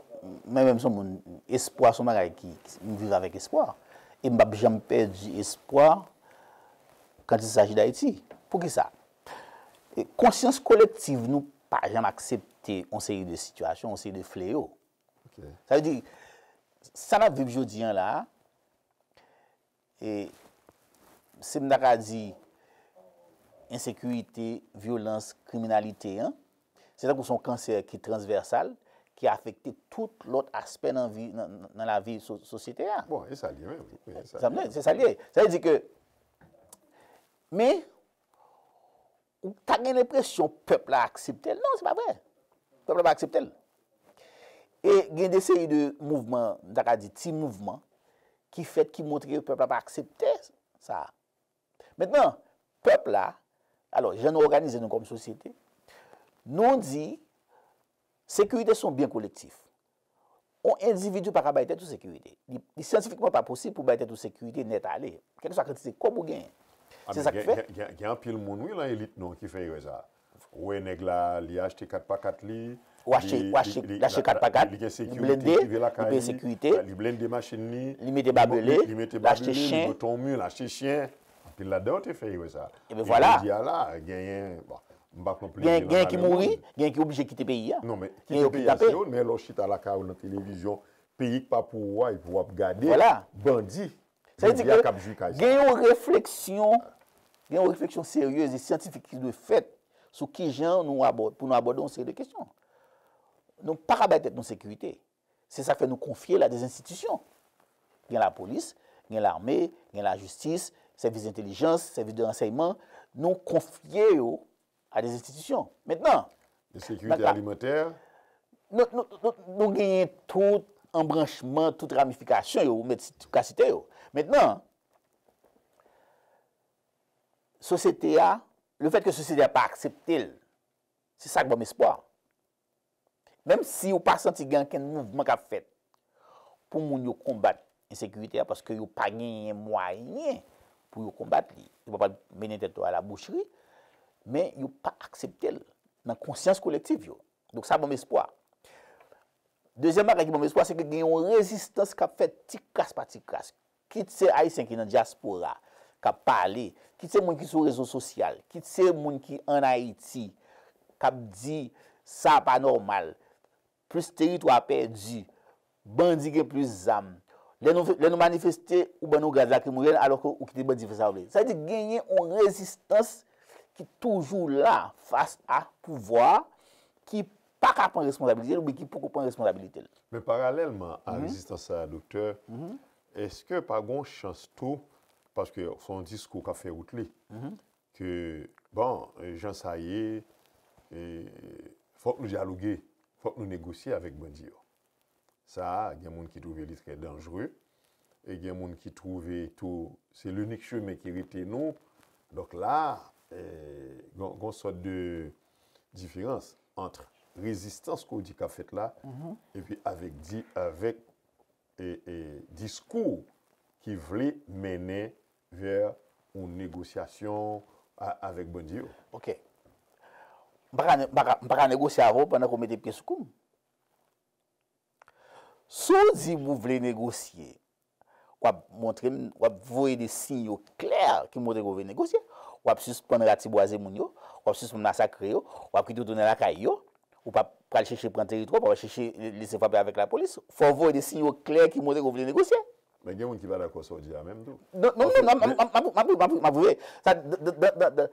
mwen menm se yon moun, espwa se yon bagay ki, m viv avèk espwa, e m p ap janm pèdi espwa quand il s'agit d'Haïti. Poukisa? E konsyans kolektiv nou pa janm aksepte yon seri de sitiyasyon, yon seri de fleyo. Sa vle di, sa n ap viv jodi a la, e si m ta ka di ensekirite, vyolans, kriminalite an, se tankou se yon kansè ki transvèsal, ki afekte tout lòt aspè nan vi, nan, nan lavi so, sosyete a. Bon, e sa l ye menm. Sa m di, se sa l ye. Sa vle di ke, men, ou ta gen lenpresyon pèp la aksepte l. Non, se pa vre. Pèp la pa aksepte l. E gen de seri de mouvman, m ta ka di ti mouvman, ki fèt ki montre ke pèp la pa aksepte sa. Mentnan, pèp la, alò, jan nou òganize nou kòm sosyete, nou di sekirite se yon byen kolektif. Yon endividi pa ka bay tèt ou sekirite. Li, li syantifikman pa posib pou bay tèt ou sekirite nèt ale, kèlkeswa kantite kòb ou genyen. Se sa k fè. Gen, gen, gen anpil moun, wi, nan elit nou an ki fè erè sa a. Ou wè nèg la, li achte kat pa kat li. Ou achte, ou achte, li achte kat pa kat, li gen sekirite prive lakay li, li peye sekirite, li blende machin li, li mete babele, li mete babele, li moto yon mil, achte chen. Anpil ladan yo te fè erè sa a. Ebyen vwala. Jodi a la, genyen, bon, m pa konn plede nan malè moun. Genyen ki mouri, genyen ki oblije kite peyi a. Non, men kite peyi a se youn, men lè w chita lakay ou nan televizyon, peyi k pa pou ou a, epi w ap gade bandi, jodi a k ap jwi kay sa. Sa vle di ke gen yon refleksyon, gen yon refleksyon seryez e syantifik ki dwe fèt sou kijan nou abò, pou nou abòde yon seri de kesyon. Nou pa ka bay tèt nou sekirite. Se sa k fè nou konfye l a de enstitisyon. Gen lapolis, gen lame, gen lajistis, sèvis entèlijans, sèvis de ransèyman. Nou konfye yo a de enstitisyon. Mentnan, Ensekirite alimantè. Nou, nou, nou, nou genyen tout anbranchman, tout ramifikasyon yo, ou mèt si- ka site yo. Mentnan, sosyete a, lefètke sosyete a pa aksepte l, se sa k ban m espwa. Menm si ou pa santi gen ankenn mouvman k ap fèt pou moun yo konbat ensekirite a, paske yo pa genyen mwayen pou yo konbat li. Yo pa pral mennen tèt yo a labouchri, men yo pa aksepte l nan konsyans kolektif yo. Donk sa ban m espwa. Dezyèm bagay ki ban m espwa, se ke gen yon rezistans k ap fèt ti kras pa ti kras. Kit se Ayisyen ki nan dyaspora k ap pale, kit se moun ki sou rezo sosyal, kit se moun ki ann Ayiti k ap di sa pa nòmal, plis teritwa pèdi, bandi gen plis zam. Lè nou, lè nou manifeste, ou ban nou gaz lakrimojèn, alòske ou kite bandi fè sa yo vle. Sa vle di genyen yon rezistans ki toujou la fas a pouvwa ki pa ka pran responsabilite l oubyen ki poko pran responsabilite l. Men paralèlman a rezistans sa a, doktè, èske pa gon chans tou, paske se yon diskou k ap fè wout li, ke, bon, jan sa ye, e, fòk nou dyaloge, fòk nou negosye avèk bandi yo. Sa a, gen moun ki twouve li trè danjre, e gen moun ki twouve tou se lenik chemen ki rete nou. Donk la, e, gon, gon sòt de diferans ant rezistans ke w di k ap fèt la, epi avèk di, avèk e, e, diskou ki vle mennen vè yon negosyasyon a- avèk bandi yo. Ok. M pa ka, m pa ka, m pa ka negosye avè w pandan ke w mete pye sou kou m. Si w di w vle negosye, w ap montre m, w ap voye de siy klè ki montre ke w vle negosye. W ap sispann ratibwaze moun yo, w ap sispann masakre yo, w ap kite yo tounen lakay yo, ou p ap pral chèche pran teritwa, w p ap chèche lese frape avèk lapolis. Fò w voye de siy klè ki montre ke w vle negosye. Men gen moun ki pa dakò sa w di a menm tou. Non, non, non, non, m ap pwouve. Sa, dans, dans, dans,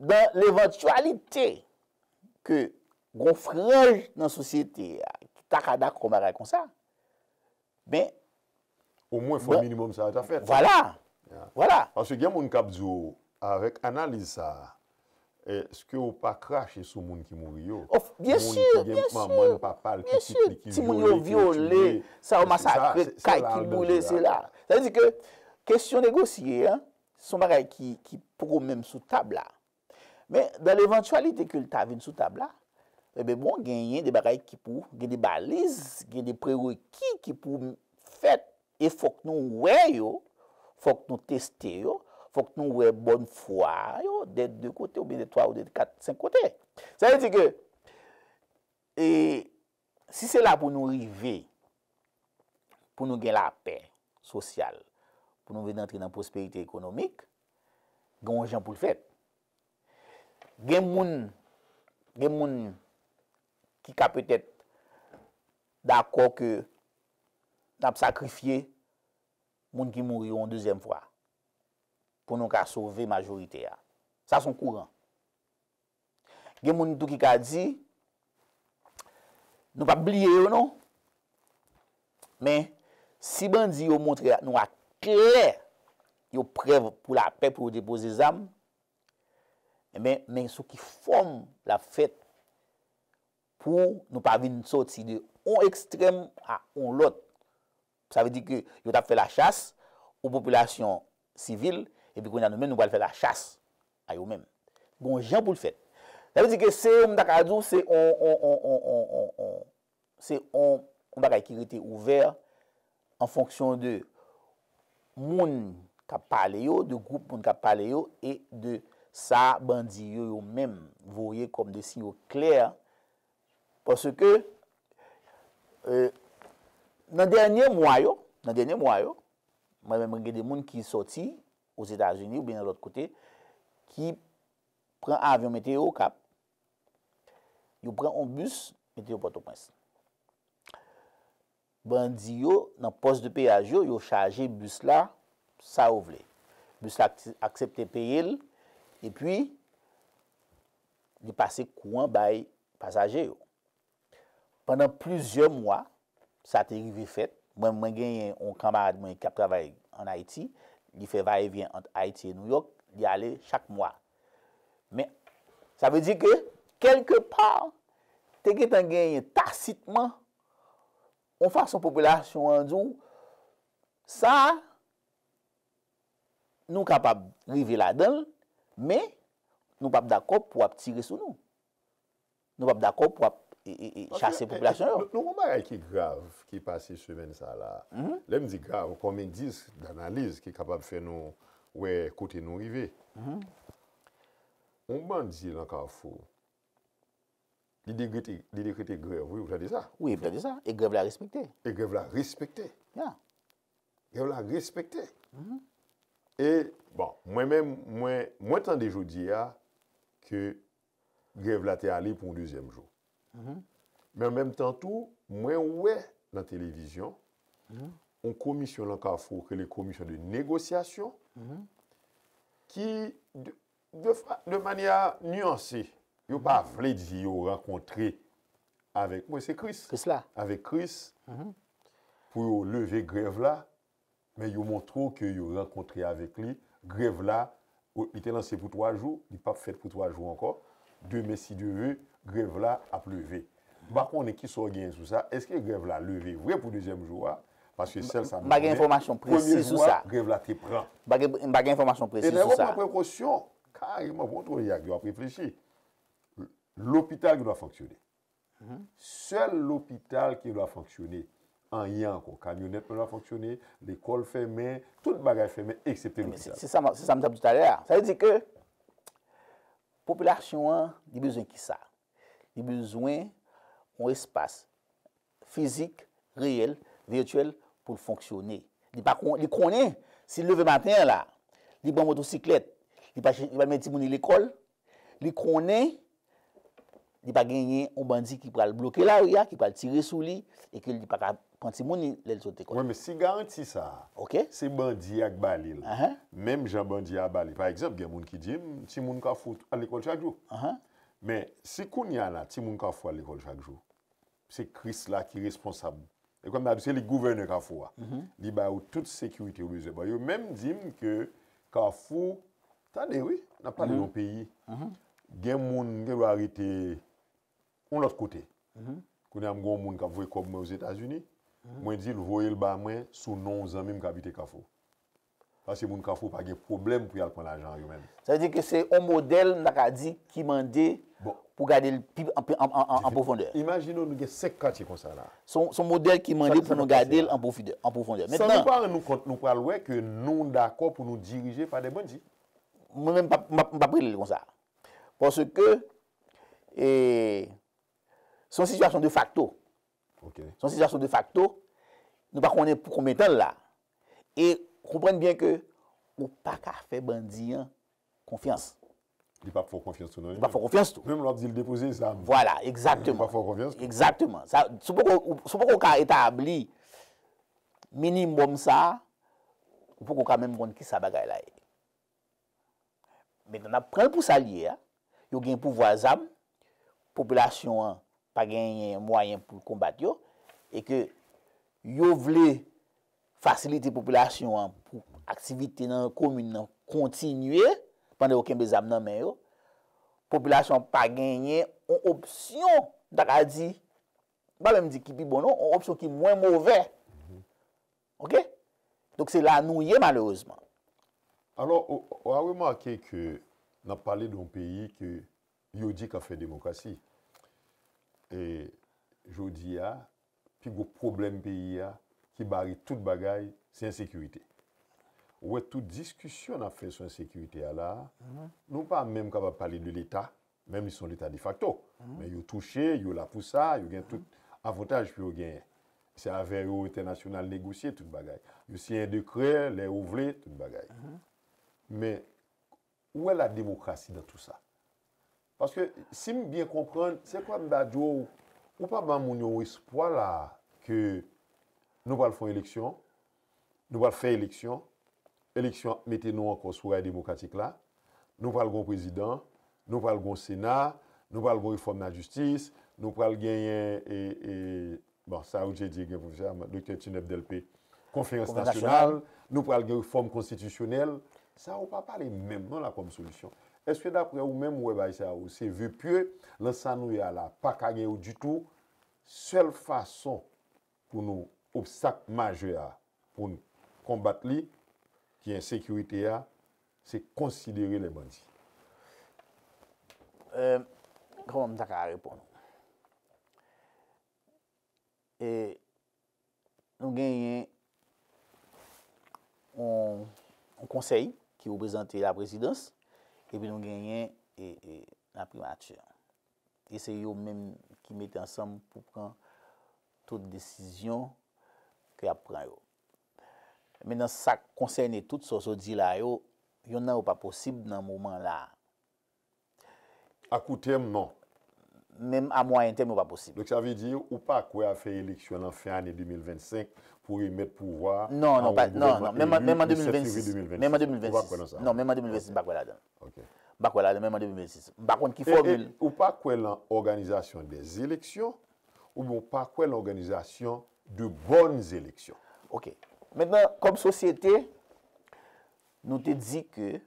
dans l'éventualité ke gon franj nan sosyete a ki ta ka dakò bagay konsa, men Omwen fò minimòm sa a ta fèt. Vwala. Vwala. Paske gen moun k ap di w, avèk analiz sa a, èske w pa krache sou moun ki mouri yo? Byen si, byen si. Byen si. Timoun yo vyole, sa yo masakre, kay ki boule, se la. Sa vle di ke kesyon negosye a, se yon bagay ki, ki poko menm sou tab la. Men, dans l'éventualité ke l ta vin sou tab la, ebyen bon, genyen de bagay ki pou, gen de baliz, gen de prereki ki pou fèt, e fòk nou wè yo, fòk nou teste yo, fòk nou wè bòn fwa yo, de de kote, oubyen de twa, ou de kat, senk kote. Sa vle di ke, e, si se la pou nou rive, pou nou gen lapè sosyal, pou nou vin antre nan pwosperite ekonomik, gen yon jan pou l fèt. Gen moun, gen moun ki ka petèt dakò ke n ap sakrifye moun ki mouri yo yon dezyèm fwa pou nou ka sove majorite a. Sa se yon kouran. Gen moun tou ki ka di, nou p ap bliye yo non. Men, si bandi yo montre nou a klè yo prè pou lapè, pou yo depoze zam, enben, men sou ki fòm l ap fèt pou nou pa vin sòti de yon ekstrèm a yon lòt. Sa vle di ke yo t ap fè lachas yon popilasyon sivil, epi kounye a nou menm nou pral fè lachas a yo menm. Gon jan pou l fèt. Sa vle di ke se, m ta ka di w, se on, on, on, on, on, on, se on, on bagay ki rete ouvè an fonksyon de moun k ap pale yo, de gwoup moun k ap pale yo, e de sa bandi yo, yo menm voye kòm de siy klè. Paske, e, nan dènye mwa yo, nan dènye mwa yo, mwen menm, mwen gen de moun ki sòti Ozetazini oubyen nan lòt kote, ki pran avyon mete yo Okap, yo pran yon bis, mete yo Pòtoprens. Bandi yo, nan pòs de peyaj yo, yo chaje bis la, sa yo vle. Bis la ak- aksepte peye l, epi li pase kouran bay pasaje yo. Pandan plizyè mwa, sa te rive fèt. Mwen, mwen genyen yon kanmarad mwen k ap travay ann Ayiti. Li fè vayevyen ant Ayiti e Nouyòk. Li ale chak mwa. Men, sa vle di ke, kèlke pa, te gentan genyen tasitman yon fason popilasyon an di w, sa a, nou kapab rive ladan l, men nou p ap dakò pou w ap tire sou nou. Nou p ap dakò pou w ap e, e, e, chase popilasyon yo. Paske, eh, nou, nou gon bagay ki grav ki pase semèn sa la. Lè m di grav, kòm endis danaliz ki kapab fè nou wè kote nou rive. Yon bandi nan Kafou, li dekrete, li dekrete grèv, wi, ou tande sa? Wi, m tande sa. E grèv la respekte. E grèv la respekte. Ya. Grèv la respekte. E, bon, mwen menm, mwen, mwen tande jodi a ke grèv la te ale pou yon dezyèm jou. Men an menm tan tou, mwen wè nan televizyon, yon komisyon nan Kafou, ki rele komisyon de negosyasyon, ki, de, de fa-, de manyè nyanse, yo pa vle di yo rankontre avèk, mwen se Kris. Kris la. Avèk Kris, pou yo leve grèv la, men yo montre w ke yo rankontre avèk li. Grèv la, o, li te lanse pou twa jou, li p ap fèt pou twa jou ankò. Demen, si Dye ve, grèv la ap leve. M pa konnen kisa w genyen sou sa. Èske grèv la leve vre pou dezyèm jou a? Paske sèl sa m konnen, premye jou a, grèv la te pran. M pa gen enfòmasyon presi sou sa. E lè yo pran prekosyon, kareman, pou montre w y a, yo ap reflechi. Lopital gen dwa fonksyone. Sèl lopital ki gen dwa fonksyone. Anyen ankò. Kamyonèt pa gen dwa fonksyone, lekòl fèmen, tout bagay fèmen, eksepte lopital. Se, se sa m, se sa m t ap di talè a. Sa vle di ke popilasyon an, li bezwen kisa? Li bezwen yon espas fizik, reyèl, vityèl pou l fonksyone. Li pa kon-, li konnen, si l leve maten an la, li pran motosiklèt, li pa, li pa met timoun li lekòl, li konnen li pa genyen yon bandi ki pral bloke lari a, ki pral tire sou li, e ke li pa ka pran timoun li lè l sot lekòl. Wi, men si garanti sa a, se bandi a k ba li l, menm jan bandi a ba li. Pa egzanp, gen moun ki di m, timoun Kafou al lekòl chak jou. Men si kounye a la, timoun Kafou al lekòl chak jou, se Kris la ki responsab. E kòm n ap di, se li k gouvènè Kafou a. Li ba yo tout sekirite yo bezwen. Bon, yo menm di m ke Kafou, tande wi, n ap pale de yon peyi. Gen moun gen dwa rete yon lòt kote. Kounye a m gen yon moun k ap voye kòb mwen Ozetazini. Mwen di l voye l ba mwen sou non yon zanmi m k abite Kafou. Paske moun Kafou pa gen pwoblèm pou y al pran lajan yo menm. Sa vle di ke se yon modèl, m ta ka di, ki mande pou gade l pi an, an, an, an, an pwofondè. Imajine w, nou gen senk katye konsa la. Se yon, se yon modèl ki mande pou nou gade l an pwofondè, an pwofondè. Mentnan, san nou pa rann nou kont, nou pral wè ke nou dakò pou nou dirije pa de bandi. Mwen menm, m p ap, m p ap, m p ap rele l konsa. Paske, e, se yon sitiyasyon de fakto. Se yon sitiyasyon de fakto. Nou pa konnen pou konbyen tan l la. E konprann byen ke ou pa ka fè bandi an konfyans. Li p ap fè w konfyans tou, non. Li p ap fè w konfyans tou. Menm lè w ap di l depoze zam. Vwala, egzakteman. Li p ap fè w konfyans tou. Egzakteman. Sa, si w poko, si w poko ka etabli minimòm sa, ou poko ka menm konn kisa bagay la ye. Mentnan, n ap pran l pou sa l ye a. Yo gen pouvwa zam, popilasyon an pa genyen mwayen pou l konbat yo, e ke yo vle fasilite popilasyon an pou aktivite nan komin nan kontinye pandan yo kenbe zam nan men yo. Popilasyon an pa genyen yon opsyon, m ta ka di, m pa menm di ki pi bon non, yon opsyon ki mwen movè. Oke? Donk se la nou ye malerezman. Alò, w, w a remake ke n ap pale de yon peyi ke yo di k ap fè demokrasi. E jodi a, pi gwo pwoblèm peyi a, ki bare tout bagay, se ensekirite. Ou wè tout diskisyon n ap fè sou ensekirite a la, nou pa menm kapab pale de Leta, menm li se yon Leta defakto. Men yo touche, yo la pou sa, yo gen tout avantaj pou yo genyen. Se avè yo entènasyonal negosye tout bagay. Yo siyen dekrè lè yo vle, tout bagay. Men, ou wè la demokrasi nan tou sa? Paske, si m byen konprann, se kwa m ta di w, ou pa ban moun yon espwa la ke nou pral fè yon eleksyon, nou pral fè eleksyon, eleksyon ap mete nou ankò sou ray demokratik la, nou pral gen yon prezidan, nou pral gen yon sena, nou pral gen yon refòm lajistis, Nou pral genyen, e, e, bon, sa ou te di gen pwofesè, doktè Tinèp Dèlpe, konferans nasyonal, nou pral gen refòm konstitisyonèl. Sa ou pa pale menm non la kòm solisyon. Èske daprè ou menm ou wè bagay sa yo se ve pye, nan sa nou ye a la, pa ka gen yo ditou, sèl fason pou nou, obstak majè a pou n konbat li, ki ensekirite a, se konsidere lè bandi? Euh, kòman m ta ka reponn? E nou genyen yon, yon konsèy ki reprezante laprezidans, epi nou genyen e, e, laprimati. E se yo menm ki mete ansanm pou pran tout desizyon ke y ap pran yo. Men nan sa k konsène tout sa w sot di la yo, yonn nan yo pa posib nan moman la a. A kou tèm, non. Menm a mwayen tèm, yo pa posib. Donk sa vle di ou pa kwè afè eleksyon nan fen ane de mil vennsenk pou remèt pouvwa Non, a non, pa, yon non, non, gouvènman menm, an- eli menm an le sèt fevriye de mil vennsis. de mil vennsis. Menm an de mil Ou pa kwè nan vennsis. Sa? Non, menm an de mil vennsis, m pa kwè ladan. Ok. M pa kwè ladan, menm an de mil vennsis. M pa konn ki E, e, fòmil. Ou pa kwè lan òganizasyon dè eleksyon, oubyen ou pa kwè lan òganizasyon de bòn eleksyon? Ok. Mentnan, kòm sosyete, nou te di ke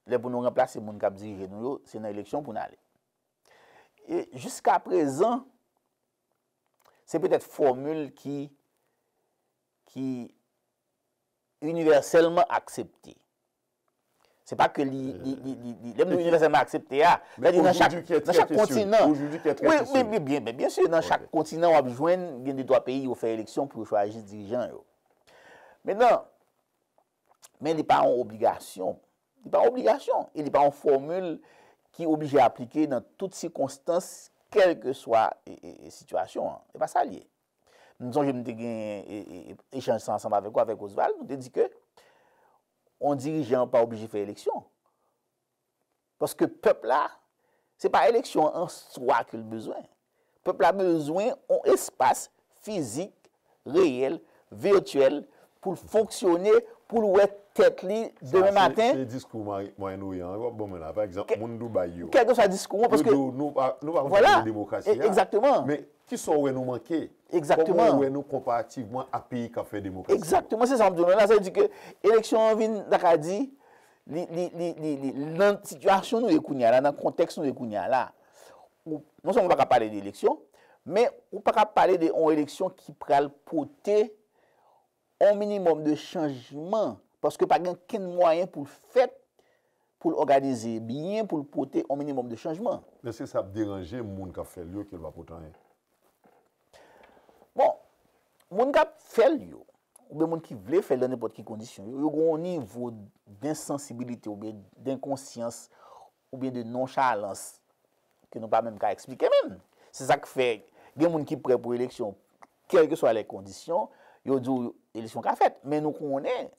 lè pou nou ranplase moun k ap dirije nou yo, se nan eleksyon pou n ale. E jiska prezan, se petèt fòmil ki, ki inivèsèlman aksepte. Se pa ke li, li, li, li, li lè m di inivèsèlman aksepte a, sètadi nan chak, nan chak kontinan. Wi, wi, wi, byen, byen, byen si, nan chak kontinan w ap jwenn gen de twa peyi yo fè eleksyon pou yo chwazi dirijan yo. Mentnan, men li pa yon obligasyon. Li pa yon obligasyon e li pa yon fòmil ki oblije aplike nan tout sikonstans, kèlkeswa e, e, e, sitiyasyon an. E pa sa l ye. M sonje m te gen e, e, e, echanj sa ansanm avèk ou, avèk Osval, nou te di ke yon dirijan pa oblije fè eleksyon. Paske pèp la, se pa eleksyon an swa ke l bezwen. Pèp la bezwen yon espas fizik, reyèl, vityèl, pou l fonksyone, pou l wè tèt li demen maten. Se diskou Mwayen Oryan an w ap ban mwen la. Pa egzanp, moun Dubai yo. Kèlkeswa diskou an, paske. Yo di w, nou pa, nou pa konn sa ki rele demokrasi a. Egzakteman. Men kisa w wè nou manke? Egzakteman. Kòman w wè nou konparetivman a peyi k ap fè demokrasi yo? Egzakteman, se sa m di w la. Sa vle di ke eleksyon an vin, ta ka di, li, li, li, li, li, nan sitiyasyon nou ye kounye a la, nan kontèks nou ye kounye a la, ou, non sèlman ou pa ka pale de eleksyon, men ou pa ka pale de yon eleksyon ki pral pote yon minimòm de chanjman, paske pa gen kenn mwayen pou l fèt, pou l òganize byen, pou l pote yon minimòm de chanjman. Men se sa ap deranje moun k ap fè l yo ke l pa pote anyen. Bon, moun k ap fè l yo, oubyen moun ki vle fè l nan nenpòt ki kondisyon yo, yo gen yon nivo densansibilite oubyen denkonsyans oubyen de nonchalans ke nou pa menm ka eksplike menm. Se sa k fè gen moun ki prè pou eleksyon, kèlkeswa lè kondisyon, yo di w eleksyon ka fèt. Men nou konnen,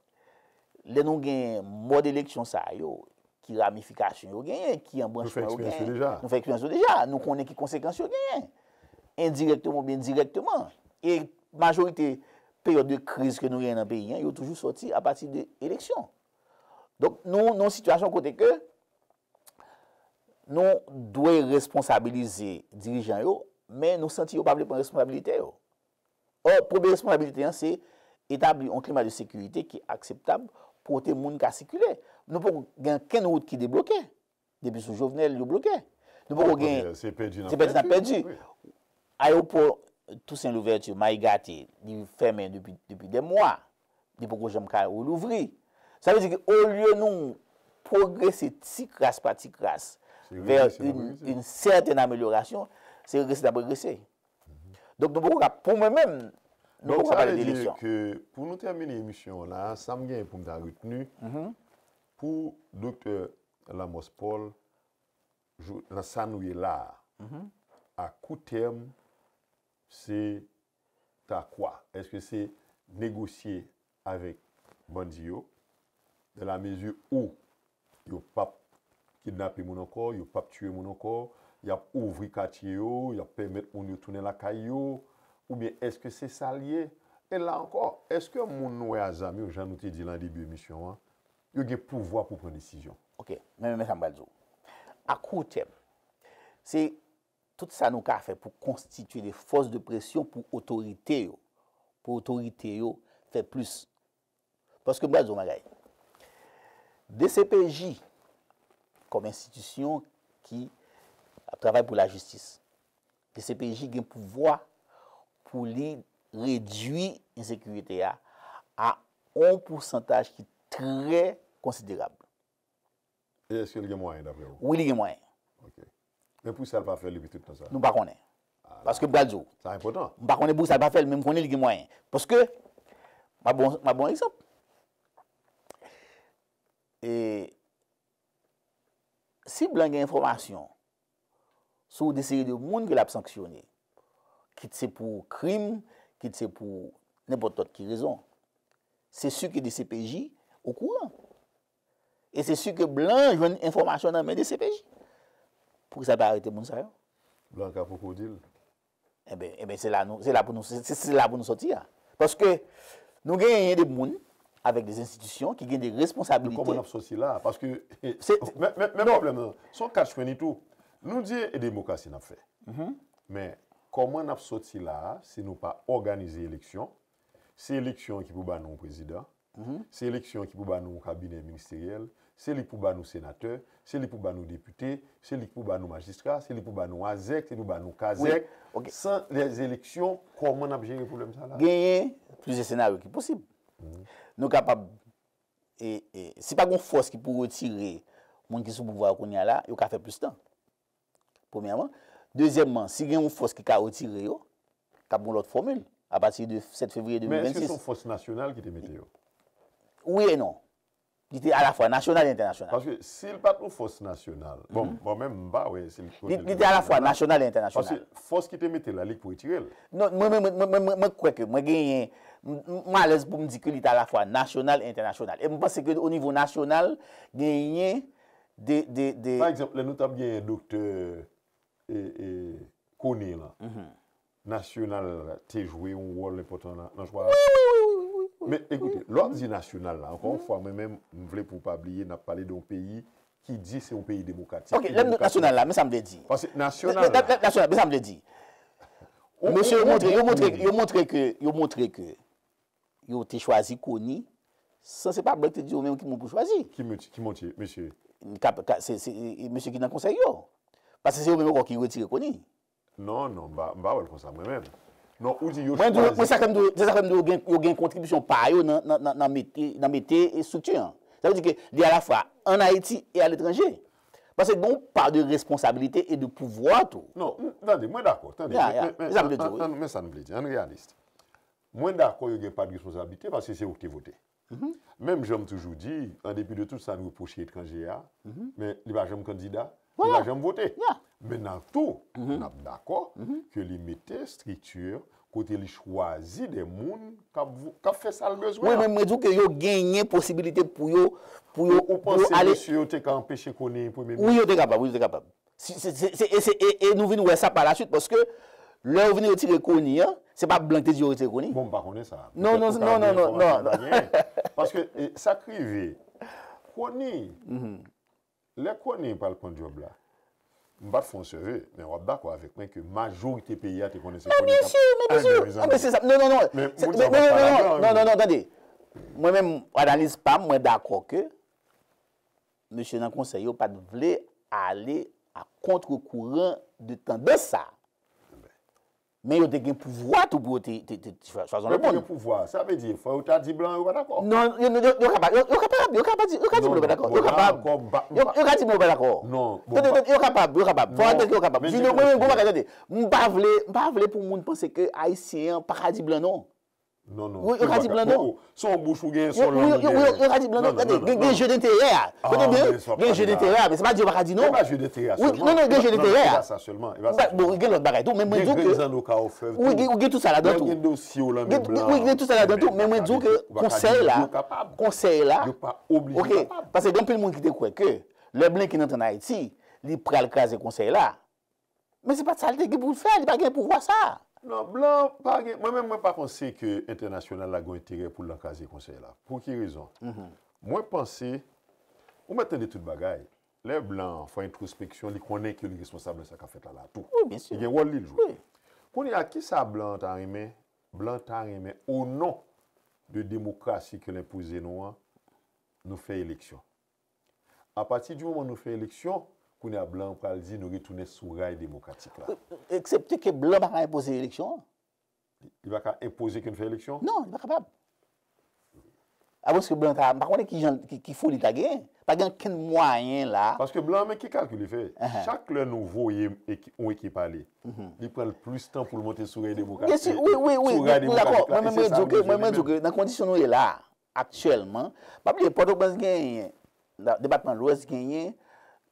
lè nou gen mòd eleksyon sa yo, ki ramifikasyon yo genyen, ki anbranchman yo genyen. Nou fè eksperyans yo deja. Nou konnen ki konsekans yo genyen. Endirèkteman oubyen dirèkteman. E majorite peryòd de kriz ke nou genyen nan peyi an, yo toujou sòti apati de eleksyon. Donk, nou, nou nan yon sitiyasyon kote ke nou dwe responsabilize dirijan yo, men nou santi yo pa vle pran responsabilite yo. Ò, premye responsabilite an, se etabli yon klima de sekirite ki akseptab pou kote moun ka sikile. Nou poko gen kenn wout ki debloke. Depi sou Jovenel, yo bloke. Nou poko gen. Se pèdi n ap pèdi. Ayewopò Toussaint Louverture, Maïgaté, li fèmen depi, depi dè mwa. Li poko janm ka relouvri. Sa vle di ke olye nou pwogrese ti kras pa ti kras vè yon, yon sètèn amelyorasyon, se regrese n ap regrese. Donk nou poko ka, pou mwen menm, nou poko ka pale de eleksyon. Donk sa vle di ke pou nou tèmine emisyon an la, sa m genyen pou m ta retni, pou Doktè Lamothe Paul, nan sa nou ye la a, a kou tèm, se ta kwa? Èske se negosye avèk bandi yo, dans la mesure où yo p ap kidnape moun ankò, yo p ap tiye moun ankò, y ap ouvri katye yo, y ap pèmèt moun yo tounen lakay yo, oubyen èske se sa l ye? E la ankò, èske moun nou wè a zam yo, jan nou te di l an debi emisyon an, yo gen pouvwa pou pran desizyon? Ok, men, men sa m pral di w. A kou tèm, se tout sa nou ka fè pou konstitye de fòs de presyon pou otorite yo, pou otorite yo fè plis. Paske m pral di w yon bagay. D C P J, kòm enstitisyon ki ap travay pou lajistis, D C P J gen pouvwa pou li redui ensekirite a a yon pousantaj ki trè konsiderab. E èske l gen mwayen, daprè ou? Wi, li gen mwayen. Ok. Men pou sa l pa fè l depi tout tan sa? Nou pa konnen. Paske m pral di w. Sa enpòtan. M pa konnen pou sa l pa fè l, men m konnen li gen mwayen. Paske, m ap bon, m ap bon egzanp. E, si blan gen enfòmasyon sou de seri de moun ke l ap sanksyone, kit se pou krim, kit se pou nenpòt lòt ki rezon, se si ke D C P J okouran. E se si ke blan jwenn enfòmasyon nan men D C P J. Poukisa l pa arete moun sa yo? Blan ka poko di l. Enben, enben se la nou, se la pou nou, se, se, se la pou nou sòti a. Paske nou genyen de moun avèk de enstitisyon ki gen de responsabilite. Kòman n ap sòti la? Paske, men, men, men pwoblèm nan, se yon catch twenty two. Nou di e demokrasi n ap fè. Men, kòman n ap sòti la a si nou pa òganize eleksyon? Se eleksyon ki pou ba nou yon prezidan. Se eleksyon ki pou ba nou yon kabinè ministeryèl. Se li ki pou ba nou senatè. Se li ki pou ba nou depite. Se li ki pou ba nou majistra. Se li ki pou ba nou azèk. Se li ki pou ba nou kazèk. San lèzeleksyon, kòman n ap jere pwoblèm sa la? Genyen plizyè senaryo ki posib. Nou kapab, e, e, si pa gen yon fòs ki pou retire moun ki sou pouvwa yo kounye a la, yo ka fè plis tan. Premyèman. Dezyèmman, si gen yon fòs ki ka retire yo, k ap gen yon lòt fòmil, apati de sèt fevriye de mil vennsis. Men èske se yon fòs nasyonal ki te mete yo? Wi e non. Li te alafwa nasyonal e entènasyonal. Paske si l pa t yon fòs nasyonal, bon, mwen menm, m pa wè si l. Li, li te alafwa nasyonal e entènasyonal. Paske fòs ki te mete l la, li k pou retire l. Non, mwen, mwen, mwen, mwen, mwen kwè ke mwen genyen, m, m, m alèz pou m di ke li te alafwa nasyonal e entènasyonal. E m panse ke o nivo nasyonal, genyen de, de, de. Pa egzanp, lè nou t ap genyen doktè e, e, Conille lan, nasyonal te jwe yon wòl enpòtan nan, nan chwa. Wi, wi, wi, wi, wi. Men ekoute, lè w ap di nasyonal la, ankò yon fwa, mwen menm, m vle pou w pa bliye, n ap pale de yon peyi ki di se yon peyi demokratik. Ok, lè m di nasyonal la, men sa m vle di. Paske nasyonal la. Nasyonal, men sa m vle di. Mesye yo montre, yo montre, yo montre ke, yo montre ke yo te chwazi Conille, san se pa blan ki te di yo menm ki moun pou chwazi. Ki mesye, ki mesye? Se, se mesye ki nan konsèy yo. Paske se yo menm ankò ki retire Conille. Non, non, m pa, m pa wè l konsa mwen menm. Non, ou di yo chwazi. Mwen, mwen, sa fè m di, se sa fè m di yo gen, yo gen kontribisyon pa yo nan, nan, nan, nan mete, nan mete estrikti an. Sa vle di ke li alafwa ann Ayiti e aletranje. Paske gen yon pa de responsabilite e de pouvwa tou. Non, tande, mwen dakò, tande. Men sa m vle di, men sa m vle di, ann reyalis. Mwen dakò yo gen pa de responsablite paske se yo ki te vote. Menm jan m toujou di, an depi de tout sa n repwoche etranje a, men li pa janm kandida, li pa janm vote. Men nan tou, n ap dakò ke li mete estrikti kote li chwazi de moun k ap vo- k ap fè sa l bezwen. Wi, men mwen di w ke yo genyen posibilite pou yo, pou yo, Ou panse mesye yo te ka anpeche Conille premye minis? Wi, yo te kapab, wi, yo te kapab. Si, se, se, se, e, se, e, e nou vin wè sa pa la suite, paske lè yo vin retire Conille an, se pa blan ki te di yo retire Conille. Bon, m pa konnen sa. Non, non, non, non, non, non. Paske e, sa k rive, Conille, lè Conille pral pran djòb la, m pa t fè yon sève, men w ap dakò avèk mwen ke majorite peyi a te konnen se Conille k ap. Men byen si, men byen si. Ah, men se sa. Non, non, non. Men moun sa pa pale. Non, non, non, tande. Mwen menm, analiz pa m, mwen dakò ke mesye nan konsèy yo pa t vle ale a contre-courant de tandans sa. Men yo te gen pouvwa tou pou yo te, te, te chwazi yon lòt moun. Yo te gen pouvwa. Sa vle di, fò yo ta di blan yo pa dakò. Non, yo, yo, yo kapab, yo, yo kapab, yo kapab di, yo ka di blan yo pa dakò. Yo kapab. Yo, yo ka di blan yo pa dakò. Non, bon. Tande, tande, yo kapab, yo kapab. Fò admèt ke yo kapab. Junior, mwen menm, gon bagay, tande. M pa vle, m pa vle pou moun panse ke Ayisyen an pa ka di blan non. Non, non. Wi, yo ka di blan non. Se yon bouch ou genyen, se yon lang ou genyen. Yo ka di blan non. Tande, gen, gen je denterè a. Tande byen, gen je denterè a, men se pa di yo pa ka di non. E pa je denterè a sèlman. Wi, non, non, gen je denterè a. E pa sa sèlman. E pa sa sèlman. Bon, gen lòt bagay tou, men mwen di w ke. Gen grenn zanno ka ofè tou. Wi, gen tout sa ladan tou. Lè w gen dosye w nan men blan. Wi, gen tout sa ladan tou, men mwen di w ke konsèy la, konsèy la. Yo pa oblije kapab. Paske gen anpil moun ki te kwè ke lè Blinken antre ann Ayiti, li pral kraze konsèy la. Men se pa t sa l te gen pou l fè, li pa gen pouvwa sa. Non, blan pa gen, mwen menm mwen pa panse ke entènasyonal la gen enterè pou l ankaze konsèy la. Pou ki rezon? Mwen panse, ou mèt tande tout bagay, lè blan an fè entwospeksyon, li konnen ke li responsab nan sa k ap fèt la la tou. Wi, byen si. Li gen wòl li l jwe. Wi. Kounye a, kisa blan an ta renmen? Blan ta renmen, o non de demokrasi ke l enpoze nou an, nou fè eleksyon. Apati di moman nou fè eleksyon, kounye a blan an pral di nou retounen sou ray demokratik la. Eksepte ke blan pa ka enpoze eleksyon an. Li pa ka enpoze ke n fè eleksyon? Non, li pa kapab. Apre ke blan ta, m pa konnen ki jan, ki, ki foli ta genyen. Pa gen okenn mwayen la. Paske blan an, men ki kalkil li fè. Chak lè nou voye eki-, yon ekip ale, li pran l plis tan pou l monte sou ray demokratik. Byen si, wi, wi, wi, sou ray m dakò. Demokratik la. Mwen menm, mwen di w ke, mwen menm di w ke nan kondisyon nou ye la, aktyèlman, pa bliye, Pòtoprens genyen, depatman Lwès genyen,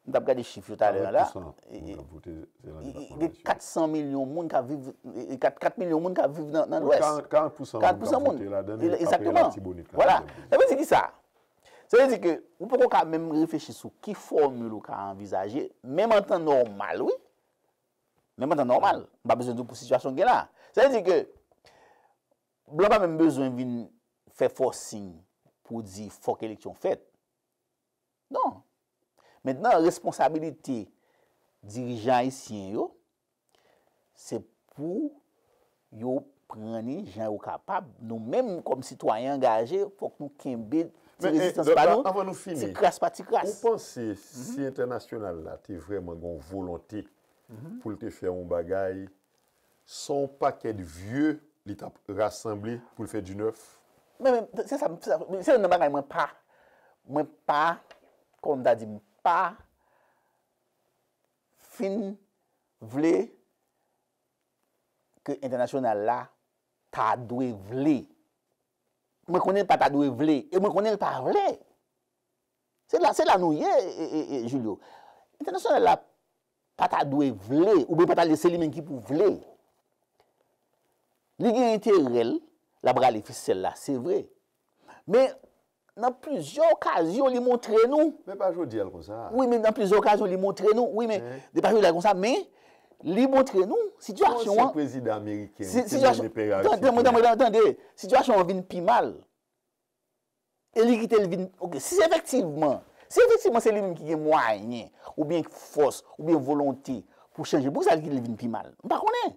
m t ap gade chif yo talè a la, e, e, e, gen kat san milyon moun k ap viv, e, e, kat, kat milyon moun k ap viv nan, nan Lwès. Karant, karant pousan moun k ap vote ladan l, apre Latibonit la. Vwala. Sa vle di kisa? Sa vle di ke ou poko ka menm reflechi sou ki fòmil ou ka anvizaje, menm an tan nòmal, wi. Menm an tan nòmal. M pa bezwen di w pou sitiyasyon gen la. Sa vle di ke blan pa menm bezwen vin fè fòsing pou di fòk eleksyon fèt. Non. Mentnan, responsabilite dirijan ayisyen yo, se pou yo pran li jan yo kapab. Nou menm, kòm sitwayen angaje, fòk nou kenbe ti rezistans pa nou, ti kras pa ti kras. Ou panse si entènasyonal la te vrèman gen yon volonte pou l te fè yon bagay, se yon pakèt vye li t ap rasanble pou l fè di nèf? Men, men, se sa, se sa, se youn nan bagay mwen pa, mwen pa, kòman m ta di, m pa fin vle ke entènasyonal la ta dwe vle. Mwen konnen l pa ta dwe vle, e mwen konnen l pa vle. Se la, se la nou ye, e, e, e, Julio. Entènasyonal la pa ta dwe vle, oubyen pa ta dwe se li menm ki pou vle. Li gen enterè l, l ap rale fisèl la, se vre. Men, nan plizyè okazyon, li montre nou. Men pa jodi a l konsa. Wi, men nan plizyè okazyon, li montre nou. Wi, men, men pa jodi a l konsa, men li montre nou sitiyasyon an. Yon ansyen prezidan ameriken, si, sitiyasyon, tande, tande, tande, sitiyasyon an vin pi mal. E li kite l vin, oke, si efektivman, si efektivman se li menm ki gen mwayen, oubyen fòs, oubyen volonte pou chanje, poukisa li kite l vin pi mal? M pa konnen.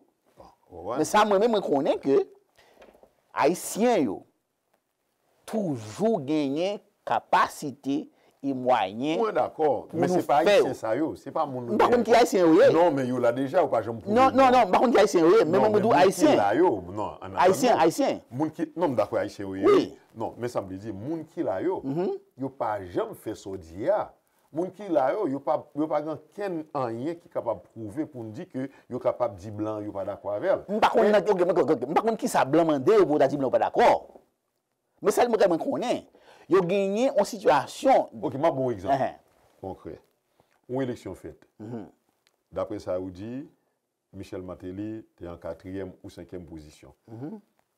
Men sa mwen menm, mwen konnen ke Ayisyen yo toujou genyen kapasite e mwayen pou nou fè yo. Mwen dakò, men se pa Ayisyen sa yo, se pa moun nou gen. M pa konn ki Ayisyen yo ye. Non, men yo la deja, yo pa janm pwouve. Non, non, non, m pa konn ki Ayisyen yo ye, men mwen, mwen di w Ayisyen. Non, men moun ki la yo, non, an atandan. Ayisyen, Ayisyen. Moun ki, non, m dakò, Ayisyen yo ye. Wi. Non, men sa m vle di, moun ki la yo, yo pa janm fè sa w di a. Moun ki la yo, yo pa, yo pa gen kenn anyen ki kapab pwouve pou n di ke yo kapab di blan yo pa dakò avè l. M pa konn nan, oke, oke, oke, m pa konn kisa blan mande yo pou yo ta di blan yo pa dakò. Men sèl bagay mwen konnen, yo genyen yon sitiyasyon. Oke, m ap ba w yon egzanp konkrè. Yon eleksyon fèt. Daprè sa yo di, Michel Martelly te an katriyèm ou senkyèm pozisyon.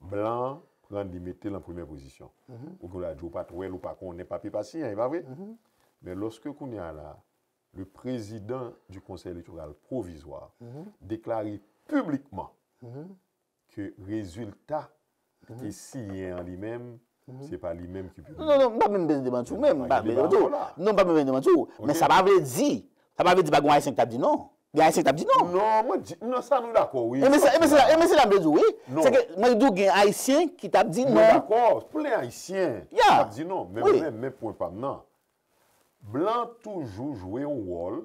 Blan an pran li mete l an premyè pozisyon. Ou gen dwa di w pa t wè l, ou pa konnen, papye pa siyen, e pa vre? Men lòske kounye a la, le président du Conseil électoral provisoire deklare piblikman ke rezilta ki siyen an li menm, se pa li menm ki pibliye. Non, non, m pa menm bezwen demanti w menm, m pa bezwen demanti w. Non, m pa menm bezwen demanti w. Men sa pa vle di, sa pa vle di pa gen Ayisyen ki t ap di non. Gen Ayisyen ki t ap di non. Non, mwen di, non, sa nou dakò, wi. E men se, e men se la, e men se la m vle di w, wi. Se ke mwen di w gen Ayisyen ki t ap di non. Mwen dakò, plen Ayisyen ki t ap di non. Men mwen menm, men pwen pa m nan. Blan toujou jwe yon wòl,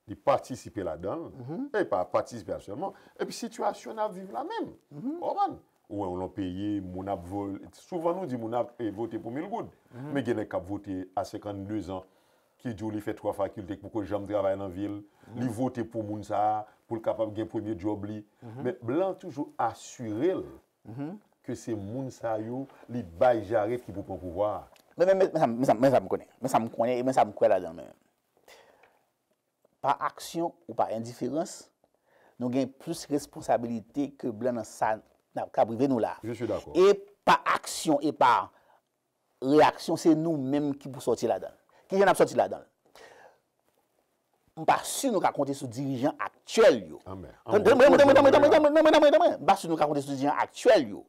li patisipe ladan l, e pa patisipe a sèlman. Epi sitiyasyon n ap viv la menm. Ou konprann? Ou wè yon lòt peyi, moun ap vòl, souvan nou di moun ap, e, vote pou mil goud. Men gen nèg k ap vote a senkanndezan, ki di w li fè twa fakilte, k poko janm travay nan vi l, li vote pou moun sa a, pou l kapab gen premye djòb li. Men blan toujou asire l ke se moun sa yo li bay jarèt ki pou pran pouvwa a. Men, men, men, men sa, men sa, men sa m konnen. Men sa m konnen, e men sa m kwè ladan l menm. Pa aksyon ou pa endiferans, nou gen plis responsabilite ke blan nan sa n ap, k ap rive nou la. Je suis d'accord. E pa aksyon e pa reyaksyon, se nou menm ki pou sòti ladan l. Kijan n ap sòti ladan l? M pa si nou ka konte sou dirijan aktyèl yo. Tann, tann, tann, tann, m pa si nou ka konte sou dirijan aktyèl yo.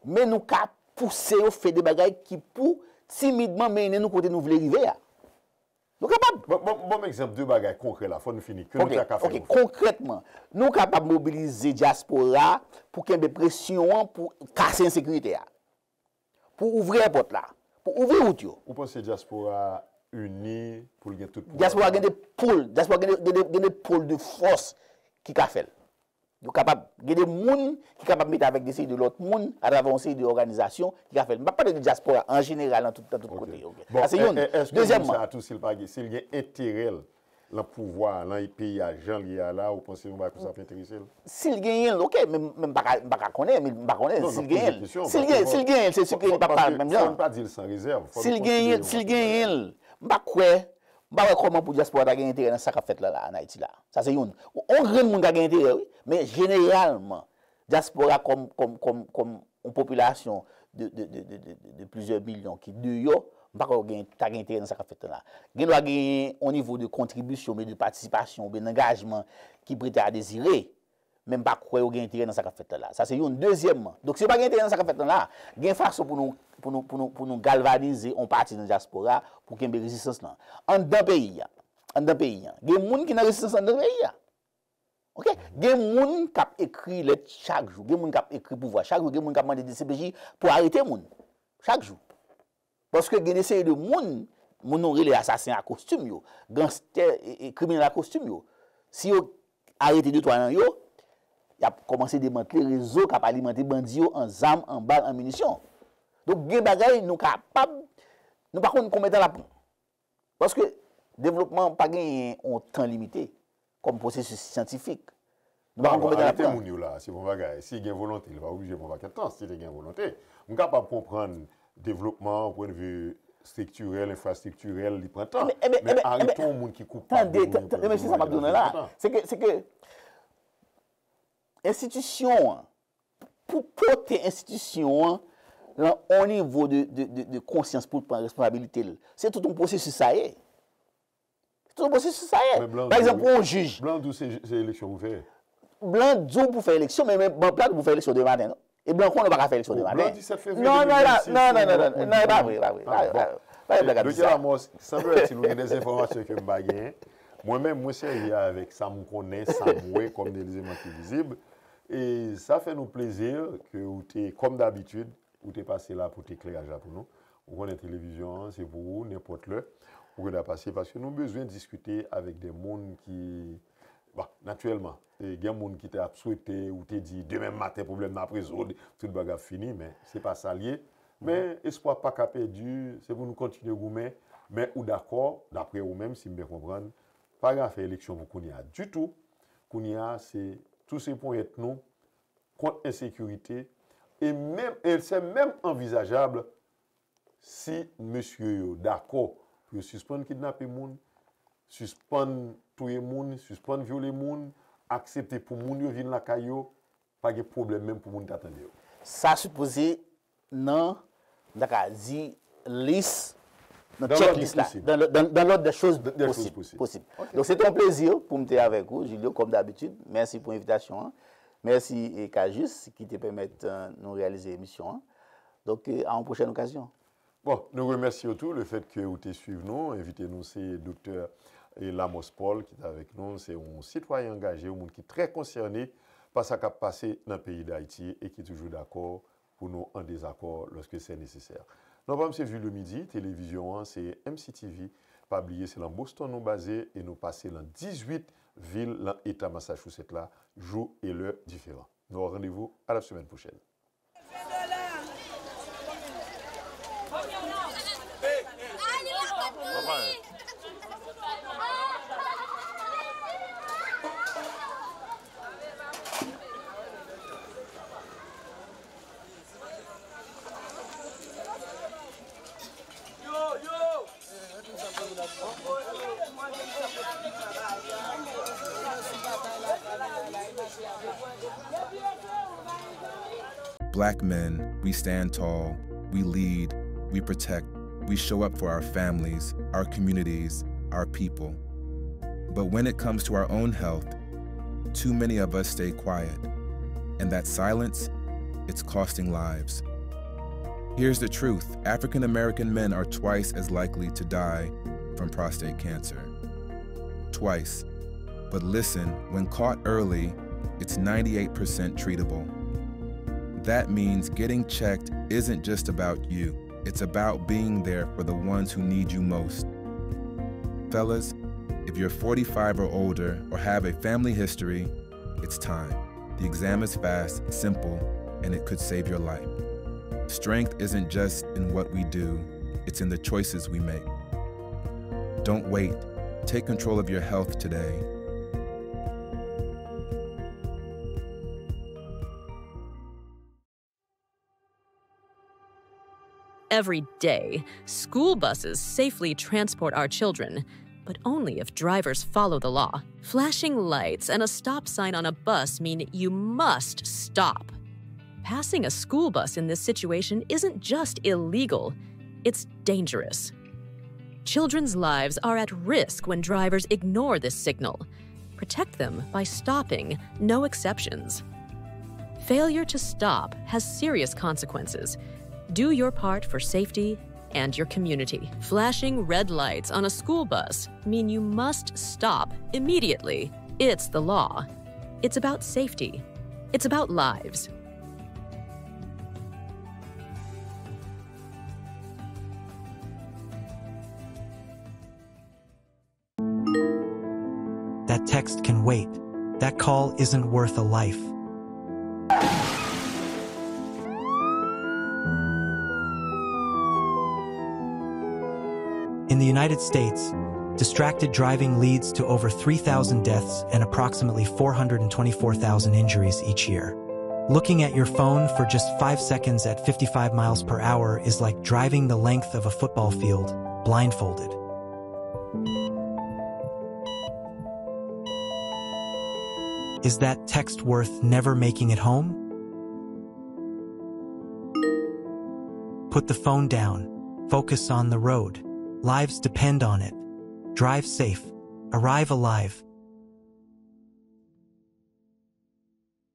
Men nou ka pouse yo fè de bagay ki pou timidman mennen nou kote nou vle rive a. Nou kapab. Bon, bon, bon egzanp de bagay konkrè la, fò nou fini. Ke nou ta ka fè. Ok, konkrètman, nou kapab mobilize dyaspora pou kenbe presyon an pou kase ensekirite a. Pou ouvri èpòt la. Pou ouvri wout yo. Ou panse dyaspora ini pou l gen tout pouvwa? Dyaspora gen de pòl, dyaspora gen de, gen de, gen de pòl de fòs ki ka fè l. Yo kapab, gen de moun ki kapab mete avèk de seri de lòt moun atravè yon seri de òganizasyon ki ka fè l. M pa pale de dyaspora an jeneral nan tout, nan tout kote. Sa se youn. Dezyèmman, si l pa gen, si l gen enterè l nan pouvwa a, nan peyi a, jan l ye a la, ou panse yon bagay konsa ap enterese l? Si l genyen l, ok, men m pa ka, m pa ka konnen, men m pa konnen si l genyen l. Si l genyen, si l genyen l, se si ke li p ap parèt menm jan. Si l genyen l, m pa kwè, m pa wè kòman pou dyaspora ta gen enterè nan sa k ap fèt la, la, ann Ayiti la. Sa se youn. Yon grenn moun ka gen enterè, wi. Men jeneralman, dyaspora kòm, kòm, kòm, kòm yon popilasyon de, de, de, de, de, de plizyè milyon ki deyò, m pa kwè yo gen, ta gen enterè nan sa k ap fèt la. Gen dwa gen yon nivo de kontribisyon, oubyen de patisipasyon, oubyen de angajman ki prete a dezire, men m pa kwè yo gen enterè nan sa k ap fèt la. Sa se youn. Dezyèmman, donk si yo pa gen enterè nan sa k ap fèt la, gen fason pou nou, pou nou, pou nou, pou nou galvanize yon pati nan dyaspora pou kenbe rezistans lan. Anndan peyi a, anndan peyi a, gen moun ki nan rezistans anndan peyi a. Ok? Gen moun k ap ekri lèt chak jou, gen moun k ap ekri pouvwa chak jou, gen moun k ap mande D C P J pou arete moun chak jou. Paske gen de seri de moun, moun nou rele asasen a kostim yo, ganstè, e, e, kriminèl a kostim yo, si yo arete de twa nan yo, y ap kòmanse demantle rezo k ap alimante bandi yo an zam, an bal, an minisyon. Donk, gen bagay nou kapab, nou pa konn konbyen tan l ap pran. Paske devlopman pa genyen yon tan limite kòm pwosesis syantifik. Nou pa konn konbyen tan l ap pran. Arete moun yo la, se bon bagay. Si gen volonte, li pa oblije pran pakèt tan, si te gen volonte. M kapab konprann devlopman, pwennvi estriktirèl, enfrastriktirèl, li pran tan. Men arete yon moun ki koupab de moun, tande, men se sa m ap di w la. Se ke, se ke enstitisyon an, pou pote enstitisyon an lan yon nivo de, de, de, de konsyans pou l pran responsabilite l, se tout yon pwosesis sa ye. Se tout yon pwosesis sa ye. Pa egzanp, pou yon jij. Blan di w se, se eleksyon pou fè. Blan di w pou fè eleksyon, men, men blan pa di w pou fè eleksyon demen maten, non. E blan konnen w pa ka fè eleksyon demen maten. Blan di sèt fevriye de mil vennsis, non, non, non, non, e pa vre, e pa vre. Pa gen blag ap di sa. Doktè Amos, sanble si nou gen de enfòmasyon ke m pa genyen. Mwen menm, mwen sèvi avèk sa m konnen, sa m wè kòm de eleman ki vizib. E sa fè nou plezi ke ou te, kòm dabitid, ou te pase la pou te ekleraj la pou nou. Ou konnen televizyon an, se pou ou, nenpòt lè, ou gen dwa pase, paske nou bezwen diskite avèk de moun ki, bon, natirèlman, e gen moun ki te ap swete, ou te di, demen maten, pwoblèm nan ap rezoud, tout bagay ap fini, men se pa sa l ye. Men espwa pa ka pèdi, se pou nou kontinye goumen, men ou dakò, daprè ou menm, si m byen konprann, pa gen afè eleksyon pou kounye a ditou. Kounye a, se touse ponyèt nou kont ensekirite, e menm, e se menm anvizajab si mesye yo dakò pou yo sispann kidnape moun, sispann touye moun, sispann vyole moun, aksepte pou moun yo vin lakay yo, pa gen pwoblèm menm pou moun ta tande yo. Sa sipoze nan, m ta ka di, lis, nan checklist la, dans le, dans, dans l'ordre des choses possibles. Donk, se te yon plezi pou m te avèk ou, Julio, kòm dabitid. Mèsi pou envitasyon an. Mèsi, e, Kajus, ki te pèmèt, euh, nou reyalize emisyon an. Donk, e, a yon pwochèn okazyon. Bon, nou remèsye w tou, lefètke ou te swiv nou. Envite nou, se Doktè, e, Lamos Paul, ki te avèk nou. Se yon sitwayen angaje, yon moun ki trè konsène pa sa k ap pase nan peyi Dayiti e ki toujou dakò pou nou an dezakò lòske sè nesesè. Non pa m se Julio Midi, televizyon an se M C T V. Pa bliye se lan Boston nou baze e nou pase lan dizuit vil lan eta Massachusetts la, jou e lè diferan. Nou ba w randevou a la semèn pwochèn. Black men, we stand tall, we lead, we protect, we show up for our families, our communities, our people. But when it comes to our own health, too many of us stay quiet. And that silence, it's costing lives. Here's the truth: African American men are twice as likely to die from prostate cancer. Twice. But listen, when caught early, it's ninety-eight percent treatable. That means getting checked isn't just about you, it's about being there for the ones who need you most. Fellas, if you're forty-five or older or have a family history, it's time. The exam is fast, simple, and it could save your life. Strength isn't just in what we do, it's in the choices we make. Don't wait. Take control of your health today. Every day, school buses safely transport our children, but only if drivers follow the law. Flashing lights and a stop sign on a bus mean you must stop. Passing a school bus in this situation isn't just illegal, it's dangerous. Children's lives are at risk when drivers ignore this signal. Protect them by stopping, no exceptions. Failure to stop has serious consequences. Do your part for safety and your community. Flashing red lights on a school bus mean you must stop immediately. It's the law. It's about safety. It's about lives. That text can wait. That call isn't worth a life. In the United States, distracted driving leads to over three thousand deaths and approximately four hundred twenty-four thousand injuries each year. Looking at your phone for just five seconds at fifty-five miles per hour is like driving the length of a football field, blindfolded. Is that text worth never making it home? Put the phone down. Focus on the road. Lives depend on it. Drive safe. Arrive alive.